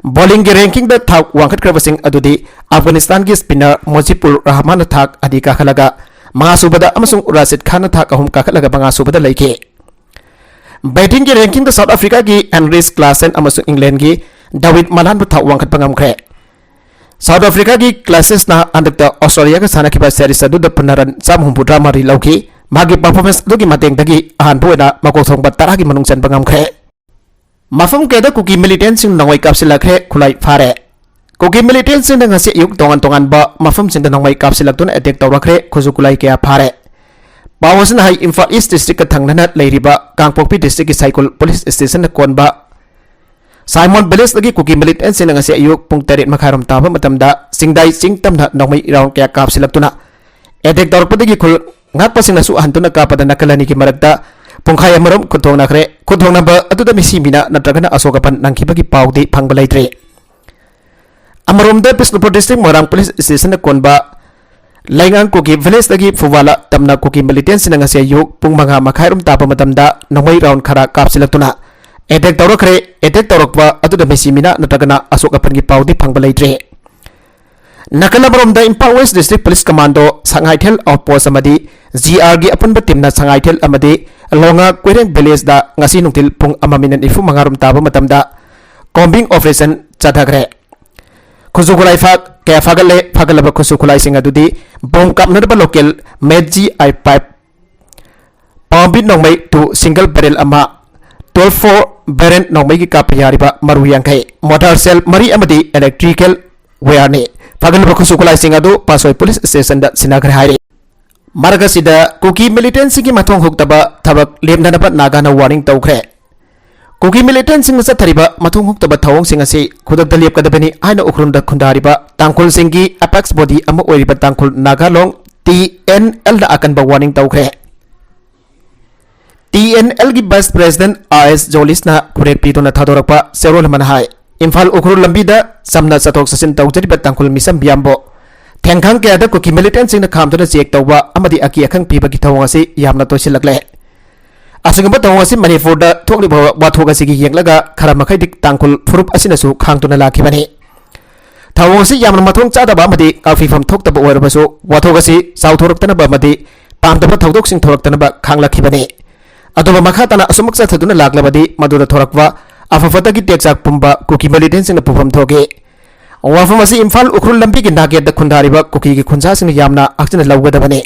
Bowlingꯒꯤ rankingꯗ ꯊꯥꯛ ꯋꯥꯡꯈꯠꯈ꯭ꯔꯕꯁꯤꯡ ꯑꯗꯨꯗꯤ Afghanistanꯒꯤ spinner Mujibur Rahmanꯅ ꯊꯥꯛ ꯑꯅꯤ ꯀꯥꯈꯠꯂꯒ ꯃꯉꯥꯁꯨꯕꯗ ꯑꯃꯁꯨꯡ Rashid Khanꯅ ꯊꯥꯛ ꯑꯍꯨꯝ ꯀꯥꯈꯠꯂꯒ ꯃꯉꯥꯁꯨꯕꯗ ꯂꯩꯈꯤ꯫ Battingꯒꯤ rankingꯗ South Africaꯒꯤ Henrik Klaasen ꯑꯃꯁꯨꯡ Englandꯒꯤ ꯗꯥꯋꯤꯗ ꯃꯂꯥꯟꯕꯨ ꯊꯥꯛ ꯋꯥꯡꯈꯠꯄ ꯉꯝꯈ꯭ꯔꯦ꯫ ꯁꯥꯎꯠ ꯑꯐ꯭ꯔꯤꯀꯥꯒꯤ ꯀ꯭ꯂꯥꯁꯤꯁꯅ ꯍꯟꯗꯛꯇ ꯑꯣꯁꯇ꯭ꯔꯦꯂꯤꯌꯥꯒ ꯁꯥꯟꯅꯈꯤꯕ ꯁꯦꯔꯤꯁ ꯑꯗꯨꯗ ꯄꯨꯟꯅ ꯔꯟ ꯆꯥꯝꯃ ꯍꯨꯝꯐꯨꯇꯔꯥ ꯃꯔꯤ ꯂꯧꯈꯤ꯫ ꯃꯍꯥꯛꯀꯤ ꯄꯔꯐꯣꯔꯃꯦꯟꯁ ꯑꯗꯨꯒꯤ ꯃꯇꯦꯡꯗꯒꯤ ꯑꯍꯥꯟꯕ ꯑꯣꯏꯅ ꯃꯀꯣꯛ ꯊꯣꯡꯕ ꯇꯔꯥꯒꯤ ꯃꯅꯨꯡ ꯆꯟꯕ ꯉꯝꯈ꯭ꯔꯦ꯫ ꯃꯐꯝ ꯀꯌꯥꯗ ꯀꯨꯀꯤ ꯃꯤꯂꯤꯇꯦꯟꯁꯤꯡ ꯅꯣꯡꯃꯩ ꯀꯥꯞꯁꯤꯜꯂꯛꯈ꯭ꯔꯦ, ꯈꯨꯠꯂꯥꯏ ꯐꯥꯔꯦ꯫ ꯀꯨꯀꯤ ꯃꯤꯂꯤꯇꯦꯟꯁꯤꯡꯅ ꯉꯁꯤ ꯑꯌꯨꯛ ꯇꯣꯉꯥꯟ ꯇꯣꯉꯥꯟꯕ ꯃꯐꯝꯁꯤꯡꯗ ꯅꯣꯡꯃꯩ ꯀꯥꯞꯁꯤꯜꯂꯛꯇꯨꯅ ꯑꯦꯇꯦꯛ ꯇꯧꯔꯛꯈ꯭ꯔꯦ, ꯈꯨꯠꯁꯨ ꯈꯨꯠꯂꯥꯏ ꯀꯌꯥ ꯐꯥꯔꯦ꯫ ꯄꯥꯎ ꯑꯁꯤꯅ ꯍꯥꯏ, ꯏꯝꯐꯥꯜ ꯏꯁ ꯗꯤꯁꯇ꯭ꯔꯤꯛꯀ ꯊꯪꯅꯅ ꯂꯩꯔꯤꯕ ꯀꯥꯡꯄꯣꯛꯄꯤ ꯗꯤꯁꯇ꯭ꯔꯤꯛꯀꯤ ꯁꯥꯏꯀꯨꯜ ꯄꯨꯂꯤꯁ ꯁ꯭ꯇꯦꯁꯟꯅ ꯀꯣꯟꯕ ꯁꯥꯏꯃꯣꯟ ꯚꯤꯂꯦꯖꯇꯒꯤ ꯀꯨꯀꯤ ꯃꯤꯂꯤꯇꯦꯟꯁꯤꯡꯅ ꯉꯁꯤ ꯑꯌꯨꯛ ꯄꯨꯡ ꯇꯔꯦꯠ ꯃꯈꯥꯏꯔꯣꯝ ꯇꯥꯕ ꯃꯇꯝꯗ ꯆꯤꯡꯗꯥꯏ ꯆꯤꯡ ꯇꯝꯅ ꯅꯣꯡꯃꯩ ꯔꯥꯎꯟ ꯀꯌꯥ ꯀꯥꯞꯁꯤꯜꯂꯛꯇꯨꯅ ꯑꯦꯇꯦꯛ ꯇꯧꯔꯛꯄꯗꯒꯤ ꯈꯨꯜ ꯉꯥꯛꯄꯁꯤꯡꯅꯁꯨ ꯍꯟꯗꯨꯅ ꯀꯥꯞꯄꯗ ꯅꯥꯀꯜ ꯑꯅꯤꯒꯤ ꯃꯔꯛꯇ ꯄꯨꯡꯈꯥꯏ ꯑꯃꯔꯣꯝ ꯈꯨꯠꯊꯣꯡꯅꯈ꯭ꯔꯦ꯫ ꯈꯨꯠꯊꯣꯡꯅꯕ ꯑꯗꯨꯗ ꯃꯤꯁꯤ ꯃꯤꯅꯥ ꯅꯠꯇ꯭ꯔꯒꯅ ꯑꯁꯣꯛ ꯑꯄꯟ ꯅꯪꯈꯤꯕꯒꯤ ꯄꯥꯎꯗꯤ ꯐꯪꯕ ꯂꯩꯇ꯭ꯔꯤ꯫ ꯑꯃꯔꯣꯝꯗ ꯕꯤꯁꯅꯨꯄꯨꯔ ꯗꯤꯁꯇ꯭ꯔꯤꯛ ꯃꯣꯏꯔꯥꯡ ꯄꯨꯂꯤꯁ ꯁ꯭ꯇꯦꯁꯟꯅ ꯀꯣꯟꯕ ꯂꯩꯉꯥꯡ ꯀꯨꯀꯤ ꯚꯤꯂꯦꯖꯇꯒꯤ ꯐꯨꯋꯥꯂꯥ ꯇꯝꯅ ꯀꯨꯀꯤ ꯃꯤꯂꯤꯇꯦꯟꯁꯤꯡꯅ ꯉꯁꯤ ꯑꯌꯨꯛ ꯄꯨꯡ ꯃꯉꯥ ꯃꯈꯥꯏꯔꯣꯝ ꯇꯥꯕ ꯃꯇꯝꯗ ꯅꯣꯡꯃꯩ ꯔꯥꯎꯟ ꯈꯔ ꯀꯥꯞꯁꯤꯜꯂꯛꯇꯨꯅ ꯑꯦꯇꯦꯛ ꯇꯧꯔꯛꯈ꯭ꯔꯦ꯫ ꯑꯦꯇꯦꯛ ꯇꯧꯔꯛꯄ ꯑꯗꯨꯗ ꯃꯤꯁꯤ ꯃꯤꯅꯥ ꯅꯠꯇ꯭ꯔꯒꯅ ꯑꯁꯣꯛ ꯑꯄꯟꯒꯤ ꯄꯥꯎꯗꯤ ꯐꯪꯕ ꯂꯩꯇ꯭ꯔꯤ꯫ ꯅꯥꯀꯜ ꯑꯃꯔꯣꯝꯗ Imphal west district police commando Sangaithel outpost ꯑꯃꯗꯤ ꯖꯤ ꯑꯥꯔꯒꯤ ꯑꯄꯨꯟꯕ ꯇꯤꯝꯅ ꯁꯉꯥꯏꯊꯦꯜ ꯑꯃꯗꯤ ꯂꯣꯉꯥ ꯀꯣꯏꯔꯦꯡ ꯚꯤꯂꯦꯖꯇ ꯉꯁꯤ ꯅꯨꯡꯊꯤꯜ ꯄꯨꯡ ꯑꯃ ꯃꯤꯅꯠ ꯅꯤꯐꯨ ꯃꯉꯥꯔꯣꯝ ꯇꯥꯕ ꯃꯇꯝꯗ ꯀꯣꯝꯕꯤꯡ ꯑꯣꯄꯔꯦꯁꯟ ꯆꯠꯊꯈ꯭ꯔꯦ꯫ ꯈꯨꯠꯁꯨ ꯈꯨꯠꯂꯥꯏ ꯐꯥ-, ꯀꯌꯥ ꯐꯥꯒꯠꯂꯦ꯫ ꯐꯥꯒꯠꯂꯕ ꯈꯨꯠꯁꯨ ꯈꯨꯠꯂꯥꯏꯁꯤꯡ ꯑꯗꯨꯗꯤ ꯕꯣꯝ ꯀꯥꯞꯅꯅꯕ ꯂꯣꯀꯦꯜ ꯃꯦꯠ ꯖꯤ ꯑꯥꯏ ꯐꯥꯏꯚ, ꯄꯥꯝꯕꯤ ꯅꯣꯡꯃꯩ ꯇꯨ, ꯁꯤꯡꯒꯜ ꯕꯦꯔꯦꯜ ꯑꯃ, ꯇ꯭ꯋꯦꯜꯚ ꯐꯣꯔ ꯕꯦꯔꯦꯜ ꯅꯣꯡꯃꯩꯒꯤ ꯀꯥꯞꯄ ꯌꯥꯔꯤꯕ ꯃꯔꯨ ꯌꯥꯡꯈꯩ, ꯃꯣꯇꯥꯔ ꯁꯦꯜ ꯃꯔꯤ ꯑꯃꯗꯤ ꯏꯂꯦꯛꯇ꯭ꯔꯤꯀꯦꯜ ꯋꯥꯌꯔꯅꯤ꯫ ꯐꯥꯒꯠꯂꯕ ꯈꯨꯠꯁꯨ ꯈꯨꯠꯂꯥꯏꯁꯤꯡ ꯑꯗꯨ ꯄꯥꯠꯁꯣꯏ ꯄꯨꯂꯤꯁ ꯁ꯭ꯇꯦꯁꯟꯗ ꯁꯤꯟꯅꯈ꯭ꯔꯦ ꯍꯥꯏꯔꯤ꯫ ꯃꯔꯛ ꯑꯁꯤꯗ ꯀꯨꯀꯤ ꯃꯤꯂꯤꯇꯦꯟꯁꯤꯡꯒꯤ ꯃꯊꯣꯡ ꯍꯨꯛꯇꯕ ꯊꯕꯛ ꯂꯦꯞꯅꯅꯕ ꯅꯥꯒꯥꯅ ꯋꯥꯔꯅꯤꯡ ꯇꯧꯈ꯭ꯔꯦ꯫ ꯀꯨꯀꯤ ꯃꯤꯂꯤꯇꯦꯟꯁꯤꯡꯅ ꯆꯠꯊꯔꯤꯕ ꯃꯊꯣꯡ ꯍꯨꯛꯇꯕ ꯊꯧꯑꯣꯡꯁꯤꯡ ꯑꯁꯤ ꯈꯨꯗꯛꯇ ꯂꯦꯞꯀꯗꯕꯅꯤ ꯍꯥꯏꯅ ꯎꯈ꯭ꯔꯨꯜꯗ ꯈꯨꯟꯗꯥꯔꯤꯕ ꯇꯥꯡꯈꯨꯜꯁꯤꯡꯒꯤ ꯑꯦꯄꯦꯛꯁ ꯕꯣꯗꯤ ꯑꯃ ꯑꯣꯏꯔꯤꯕ ꯇꯥꯡꯈꯨꯜ ꯅꯥꯒꯥ ꯂꯣꯡ ꯇꯤ ꯑꯦꯟ ꯑꯦꯜꯅ ꯑꯀꯟꯕ ꯋꯥꯔꯅꯤꯡ ꯇꯧꯈ꯭ꯔꯦ꯫ ꯇꯤ ꯑꯦꯟ ꯑꯦꯜꯒꯤ ꯚꯥꯏꯁ ꯄ꯭ꯔꯦꯁꯤꯗꯦꯟꯠ ꯑꯥꯔ ꯑꯦꯁ ꯖꯣꯂꯤꯁꯅ ꯈꯨꯔꯦꯛ ꯄꯤꯗꯨꯅ ꯊꯥꯗꯣꯔꯛꯄ ꯆꯦꯔꯣꯜ ꯑꯃꯅ ꯍꯥꯏ, ꯏꯝꯐꯥꯜ ꯎꯈ꯭ꯔꯨꯜ ꯂꯝꯕꯤꯗ ꯆꯝꯅ ꯆꯠꯊꯣꯛ ꯆꯠꯁꯤꯟ ꯇꯧꯖꯔꯤꯕ ꯇꯥꯡꯈꯨꯜ ꯃꯤꯆꯝ ꯃꯤꯌꯥꯝꯕꯨ ꯊꯦꯡꯈꯥꯡ ꯀꯌꯥꯗ ꯀꯨꯀꯤ ꯃꯤꯂꯤꯇꯦꯟꯁꯤꯡꯅ ꯈꯥꯝꯗꯨꯅ ꯆꯦꯛ ꯇꯧꯕ ꯑꯃꯗꯤ ꯑꯀꯤ ꯑꯈꯪ ꯄꯤꯕꯒꯤ ꯊꯧꯑꯣꯡ ꯑꯁꯤ ꯌꯥꯝꯅ ꯇꯣꯏꯁꯤꯜꯂꯛꯂꯦ꯫ ꯑꯁꯤꯒꯨꯝꯕ ꯊꯧꯑꯣꯡ ꯑꯁꯤ ꯃꯅꯤꯄꯨꯔꯗ ꯊꯣꯛꯂꯤꯕ ꯋꯥꯊꯣꯛ ꯑꯁꯤꯒꯤ ꯌꯦꯡꯂꯒ ꯈꯔ ꯃꯈꯩꯗꯤ ꯇꯥꯡꯈꯨꯜ ꯐꯨꯔꯨꯞ ꯑꯁꯤꯅꯁꯨ ꯈꯥꯡꯗꯨꯅ ꯂꯥꯛꯈꯤꯕꯅꯤ꯫ ꯊꯧꯑꯣꯡ ꯑꯁꯤ ꯌꯥꯝꯅ ꯃꯊꯣꯡ ꯆꯥꯗꯕ ꯑꯃꯗꯤ ꯉꯥꯛꯄꯤꯐꯝ ꯊꯣꯛꯇꯕ ꯑꯣꯏꯔꯕꯁꯨ, ꯋꯥꯊꯣꯛ ꯑꯁꯤ ꯆꯥꯎꯊꯣꯔꯛꯇꯅꯕ ꯑꯃꯗꯤ ꯄꯥꯝꯗꯕ ꯊꯧꯗꯣꯛꯁꯤꯡ ꯊꯣꯔꯛꯇꯅꯕ ꯈꯥꯡꯂꯛꯈꯤꯕꯅꯤ꯫ ꯑꯗꯨꯕꯨ ꯃꯈꯥ ꯇꯥꯅ ꯑꯁꯨꯝꯃꯛ ꯆꯠꯊꯗꯨꯅ ꯂꯥꯛꯂꯕꯗꯤ ꯃꯗꯨꯗ ꯊꯣꯔꯛꯄ ꯑꯐ ꯐꯠꯇꯒꯤ ꯇꯦꯛꯆꯥꯛ ꯄꯨꯝꯕ ꯀꯨꯀꯤ ꯃꯤꯂꯤꯇꯦꯟꯁꯤꯡꯅ ꯄꯨꯐꯝ ꯊꯣꯛꯏ꯫ ꯋꯥꯐꯝ ꯑꯁꯤ ꯏꯝꯐꯥꯜ ꯎꯈ꯭ꯔꯨꯜ ꯂꯝꯕꯤꯒꯤ ꯅꯥꯛꯌꯦꯠꯇ ꯈꯨꯟꯗꯥꯔꯤꯕ ꯀꯨꯀꯤꯒꯤ ꯈꯨꯟꯖꯥꯁꯤꯡꯅ ꯌꯥꯝꯅ ꯍꯛꯆꯤꯟꯅ ꯂꯧꯒꯗꯕꯅꯤ꯫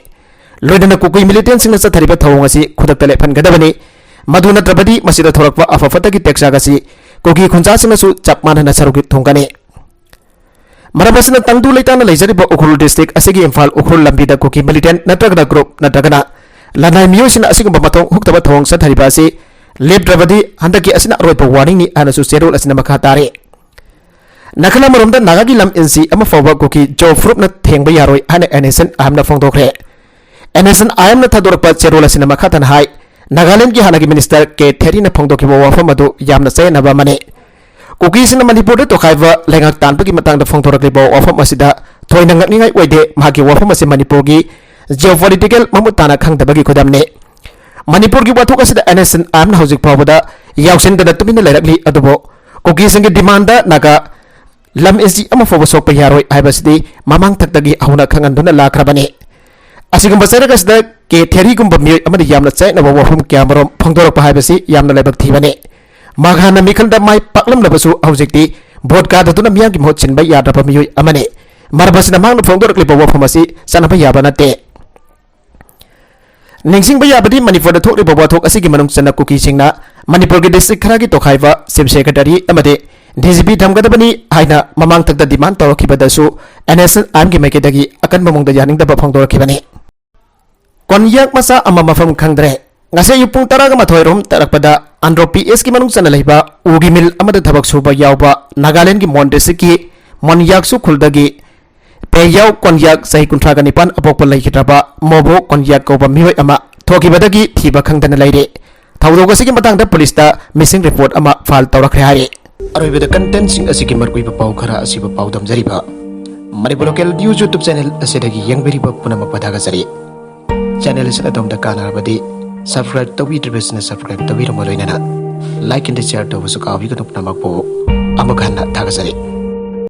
ꯂꯣꯏꯅꯅ ꯀꯨꯀꯤ ꯃꯤꯂꯤꯇꯦꯟꯁꯤꯡꯅ ꯆꯠꯊꯔꯤꯕ ꯊꯧꯑꯣꯡ ꯑꯁꯤ ꯈꯨꯗꯛꯇ ꯂꯦꯞꯍꯟꯒꯗꯕꯅꯤ꯫ ꯃꯗꯨ ꯅꯠꯇ꯭ꯔꯕꯗꯤ ꯃꯁꯤꯗ ꯊꯣꯔꯛꯄ ꯑꯐ ꯐꯠꯇꯒꯤ ꯇꯦꯛꯆꯥꯛ ꯑꯁꯤ ꯀꯨꯀꯤ ꯈꯨꯟꯖꯥꯁꯤꯡꯅꯁꯨ ꯆꯞ ꯃꯥꯟꯅꯅ ꯁꯔꯨꯛ ꯊꯣꯡꯒꯅꯤ꯫ ꯃꯔꯝ ꯑꯁꯤꯅ ꯇꯪꯗꯨ ꯂꯩꯇꯥꯅ ꯂꯩꯖꯔꯤꯕ ꯎꯈ꯭ꯔꯨꯜ ꯗꯤꯁꯇ꯭ꯔꯤꯛ ꯑꯁꯤꯒꯤ ꯏꯝꯐꯥꯜ ꯎꯈ꯭ꯔꯨꯜ ꯂꯝꯕꯤꯗ ꯀꯨꯀꯤ ꯃꯤꯂꯤꯇꯦꯟ ꯅꯠꯇ꯭ꯔꯒꯅ ꯒ꯭ꯔꯨꯞ ꯅꯠꯇ꯭ꯔꯒꯅ ꯂꯅꯥꯏ ꯃꯤꯑꯣꯏꯁꯤꯡꯅ ꯑꯁꯤꯒꯨꯝꯕ ꯃꯊꯣꯡ ꯍꯨꯛꯇꯕ ꯊꯧꯑꯣꯡ ꯆꯠꯊꯔꯤꯕ ꯑꯁꯤ ꯂꯦꯞꯇ꯭ꯔꯕꯗꯤ ꯍꯟꯗꯛꯀꯤ ꯑꯁꯤꯅ ꯑꯔꯣꯏꯕ ꯋꯥꯔꯅꯤꯡꯅꯤ ꯍꯥꯏꯅꯁꯨ ꯆꯦꯔꯣꯜ ꯑꯁꯤꯅ ꯃꯈꯥ ꯇꯥꯔꯤ꯫ ꯅꯥꯀꯜ ꯑꯃꯔꯣꯝꯗ ꯅꯥꯒꯥꯒꯤ ꯂꯝ ꯏꯟꯆꯤ ꯑꯃ ꯐꯥꯎꯕ ꯀꯨꯀꯤ ꯖꯣ ꯐ꯭ꯔꯨꯞꯅ ꯊꯦꯡꯕ ꯌꯥꯔꯣꯏ ꯍꯥꯏꯅ ꯑꯦꯟ ꯑꯦꯁ ꯑꯦꯟ ꯑꯥꯏ ꯑꯦꯝꯅ ꯐꯣꯡꯗꯣꯛꯈ꯭ꯔꯦ꯫ ꯑꯦꯟ ꯑꯦꯁ ꯑꯦꯟ ꯑꯥꯏ ꯑꯦꯝꯅ ꯊꯥꯗꯣꯔꯛꯄ ꯆꯦꯔꯣꯜ ꯑꯁꯤꯅ ꯃꯈꯥ ꯇꯥꯅ ꯍꯥꯏ, ꯅꯥꯒꯥꯂꯦꯟꯗꯒꯤ ꯍꯥꯟꯅꯒꯤ ꯃꯤꯅꯤꯁꯇꯔ ꯀꯦ ꯊꯦꯔꯤꯅ ꯐꯣꯡꯗꯣꯛꯈꯤꯕ ꯋꯥꯐꯝ ꯑꯗꯨ ꯌꯥꯝꯅ ꯆꯌꯦꯠꯅꯕ ꯑꯃꯅꯤ꯫ ꯀꯨꯀꯤꯁꯤꯡꯅ ꯃꯅꯤꯄꯨꯔꯗ ꯇꯣꯈꯥꯏꯕ ꯂꯩꯉꯥꯛ ꯇꯥꯟꯕꯒꯤ ꯃꯇꯥꯡꯗ ꯐꯣꯡꯗꯣꯔꯛꯂꯤꯕ ꯋꯥꯐꯝ ꯑꯁꯤꯗ ꯊꯣꯏꯅ ꯉꯛꯅꯤꯡꯉꯥꯏ ꯑꯣꯏꯗꯦ꯫ ꯃꯍꯥꯛꯀꯤ ꯋꯥꯐꯝ ꯑꯁꯤ ꯃꯅꯤꯄꯨꯔꯒꯤ ꯖꯤꯑꯣꯄꯣꯂꯤꯇꯤꯀꯦꯜ ꯃꯃꯨꯠ ꯇꯥꯅ ꯈꯪꯗꯕꯒꯤ ꯈꯨꯗꯝꯅꯤ꯫ ꯃꯅꯤꯄꯨꯔꯒꯤ ꯋꯥꯊꯣꯛ ꯑꯁꯤꯗ ꯑꯦꯟ ꯑꯦꯁ ꯑꯦꯟ ꯑꯥꯏ ꯑꯦꯝꯅ ꯍꯧꯖꯤꯛ ꯐꯥꯎꯕꯗ ꯌꯥꯎꯁꯤꯟꯗꯅ ꯇꯨꯃꯤꯟꯅ ꯂꯩꯔꯛꯂꯤ꯫ ꯑꯗꯨꯕꯨ ꯀꯨꯀꯤꯁꯤꯡꯒꯤ ꯗꯤꯃꯥꯟꯗ ꯅꯥꯒꯥ ꯂꯝ ꯏꯟꯆꯤ ꯑꯃ ꯐꯥꯎꯕ ꯁꯣꯛꯄ ꯌꯥꯔꯣꯏ ꯍꯥꯏꯕꯁꯤꯗꯤ ꯃꯃꯥꯡ ꯊꯛꯇꯒꯤ ꯍꯧꯅ ꯈꯪꯍꯟꯗꯨꯅ ꯂꯥꯛꯈ꯭ꯔꯕꯅꯤ꯫ ꯑꯁꯤꯒꯨꯝꯕ ꯆꯩꯔꯛ ꯑꯁꯤꯗ ꯀꯦ ꯊꯦꯔꯤꯒꯨꯝꯕ ꯃꯤꯑꯣꯏ ꯑꯃꯅ ꯌꯥꯝꯅ ꯆꯌꯦꯠꯅꯕ ꯋꯥꯐꯝ ꯀꯌꯥꯃꯔꯨꯝ ꯐꯣꯡꯗꯣꯔꯛꯄ ꯍꯥꯏꯕꯁꯤ ꯌꯥꯝꯅ ꯂꯥꯏꯕꯛ ꯊꯤꯕꯅꯤ꯫ ꯃꯍꯥꯛ ꯍꯥꯟꯅ ꯃꯤꯈꯜꯗ ꯃꯥꯏ ꯄꯥꯛꯂꯝꯂꯕꯁꯨ ꯍꯧꯖꯤꯛꯇꯤ ꯚꯣꯠ ꯀꯥꯗꯗꯨꯅ ꯃꯤꯌꯥꯝꯒꯤ ꯃꯍꯨꯠ ꯁꯤꯟꯕ ꯌꯥꯗ꯭ꯔꯕ ꯃꯤꯑꯣꯏ ꯑꯃꯅꯤ꯫ ꯃꯔꯝ ꯑꯁꯤꯅ ꯃꯍꯥꯛꯅ ꯐꯣꯡꯗꯣꯔꯛꯂꯤꯕ ꯋꯥꯐꯝ ꯑꯁꯤ ꯆꯠꯅꯕ ꯌꯥꯕ ꯅꯠꯇꯦ꯫ ꯅꯤꯡꯁꯤꯡꯕ ꯌꯥꯕꯗꯤ ꯃꯅꯤꯄꯨꯔꯗ ꯊꯣꯛꯂꯤꯕ ꯋꯥꯊꯣꯛ ꯑꯁꯤꯒꯤ ꯃꯅꯨꯡ ꯆꯟꯅ ꯀꯨꯀꯤꯁꯤꯡꯅ ꯃꯅꯤꯄꯨꯔꯒꯤ ꯗꯤꯁꯇ꯭ꯔꯤꯛ ꯈꯔꯒꯤ ꯇꯣꯈꯥꯏꯕ ꯆꯤꯐ ꯁꯦꯀ꯭ꯔꯦꯇꯔꯤ ꯑꯃꯗꯤ ꯗꯤ ꯖꯤ ꯄꯤ ꯊꯝꯒꯗꯕꯅꯤ ꯍꯥꯏꯅ ꯃꯃꯥꯡ ꯊꯛꯇ ꯗꯤꯃꯥꯟ ꯇꯧꯔꯛꯈꯤꯕꯗꯁꯨ ꯑꯦꯟ ꯑꯦꯁ ꯑꯦꯟ ꯑꯥꯏ ꯑꯦꯝꯒꯤ ꯃꯥꯏꯀꯩꯗꯒꯤ ꯑꯀꯟꯕ ꯃꯑꯣꯡꯗ ꯌꯥꯅꯤꯡꯗꯕ ꯐꯣꯡꯗꯣꯔꯛꯈꯤꯕꯅꯤ꯫ ꯀꯣꯟꯌꯥꯛ ꯃꯆꯥ ꯑꯃ ꯃꯐꯝ ꯈꯪꯗ꯭ꯔꯦ꯫ ꯉꯁꯤ ꯑꯌꯨꯛ ꯄꯨꯡ ꯇꯔꯥꯒ ꯃꯥꯊꯣꯏ ꯔꯣꯝ ꯇꯥꯔꯛꯄꯗ ꯑꯟꯗ꯭ꯔꯣ ꯄꯤ ꯑꯦꯁꯀꯤ ꯃꯅꯨꯡ ꯆꯟꯅ ꯂꯩꯕ ꯎꯒꯤ ꯃꯤꯜ ꯑꯃꯗ ꯊꯕꯛ ꯁꯨꯕ ꯌꯥꯎꯕ ꯅꯥꯒꯥꯂꯦꯟꯒꯤ ꯃꯣꯟ ꯗꯤꯁꯇ꯭ꯔꯤꯛꯀꯤ ꯃꯣꯟꯌꯥꯛꯁꯨ ꯈꯨꯜꯗꯒꯤ ꯄꯦꯌꯥꯎ ꯀꯣꯟꯌꯥꯛ ꯆꯍꯤ ꯀꯨꯟꯊ꯭ꯔꯥꯒ ꯅꯤꯄꯥꯟ ꯑꯄꯣꯛꯄ ꯂꯩꯈꯤꯗ꯭ꯔꯕ ꯃꯣꯕꯣ ꯀꯣꯟꯌꯥꯛ ꯀꯧꯕ ꯃꯤꯑꯣꯏ ꯑꯃ ꯊꯣꯛꯈꯤꯕꯗꯒꯤ ꯊꯤꯕ ꯈꯪꯗꯅ ꯂꯩꯔꯦ꯫ ꯊꯧꯗꯣꯛ ꯑꯁꯤꯒꯤ ꯃꯇꯥꯡꯗ ꯄꯨꯂꯤꯁꯇ ꯃꯤꯁꯤꯡ ꯔꯤꯄꯣꯔꯠ ꯑꯃ ꯐꯥꯏꯜ ꯇꯧꯔꯛꯈ꯭ꯔꯦ ꯍꯥꯏꯔꯤ꯫ ꯑꯔꯣꯏꯕꯗ ꯀꯟꯇꯦꯟꯁꯤꯡ ꯑꯁꯤꯒꯤ ꯃꯔꯨꯑꯣꯏꯕ ꯄꯥꯎ ꯈꯔ ꯑꯁꯤꯕꯨ ꯄꯥꯎꯗꯝꯖꯔꯤꯕ Manipur local news YouTube channel ꯑꯁꯤꯗꯒꯤ ꯌꯦꯡꯕꯤꯔꯤꯕ ꯄꯨꯝꯅꯃꯛꯄꯨ ꯊꯥꯒꯠꯆꯔꯤ꯫ ꯆꯦꯅꯦꯜ ꯑꯁꯤꯅ ꯑꯗꯣꯝꯗ ꯀꯥꯟꯅꯔꯕꯗꯤ ꯁꯕꯁꯀ꯭ꯔꯥꯏꯕ ꯇꯧꯕꯤꯗ꯭ꯔꯤꯕꯁꯤꯡꯅ ꯁꯕꯁꯀ꯭ꯔꯥꯏꯕ ꯇꯧꯕꯤꯔꯝꯕ ꯂꯣꯏꯅꯅ ꯂꯥꯏꯛ ꯑꯦꯟ ꯁꯤꯌꯥꯔ ꯇꯧꯕꯁꯨ ꯀꯥꯎꯕꯤꯒꯅꯨ꯫ ꯄꯨꯝꯅꯃꯛꯄꯨ ꯑꯃꯨꯛ ꯍꯟꯅ ꯊꯥꯒꯠꯆꯔꯤ꯫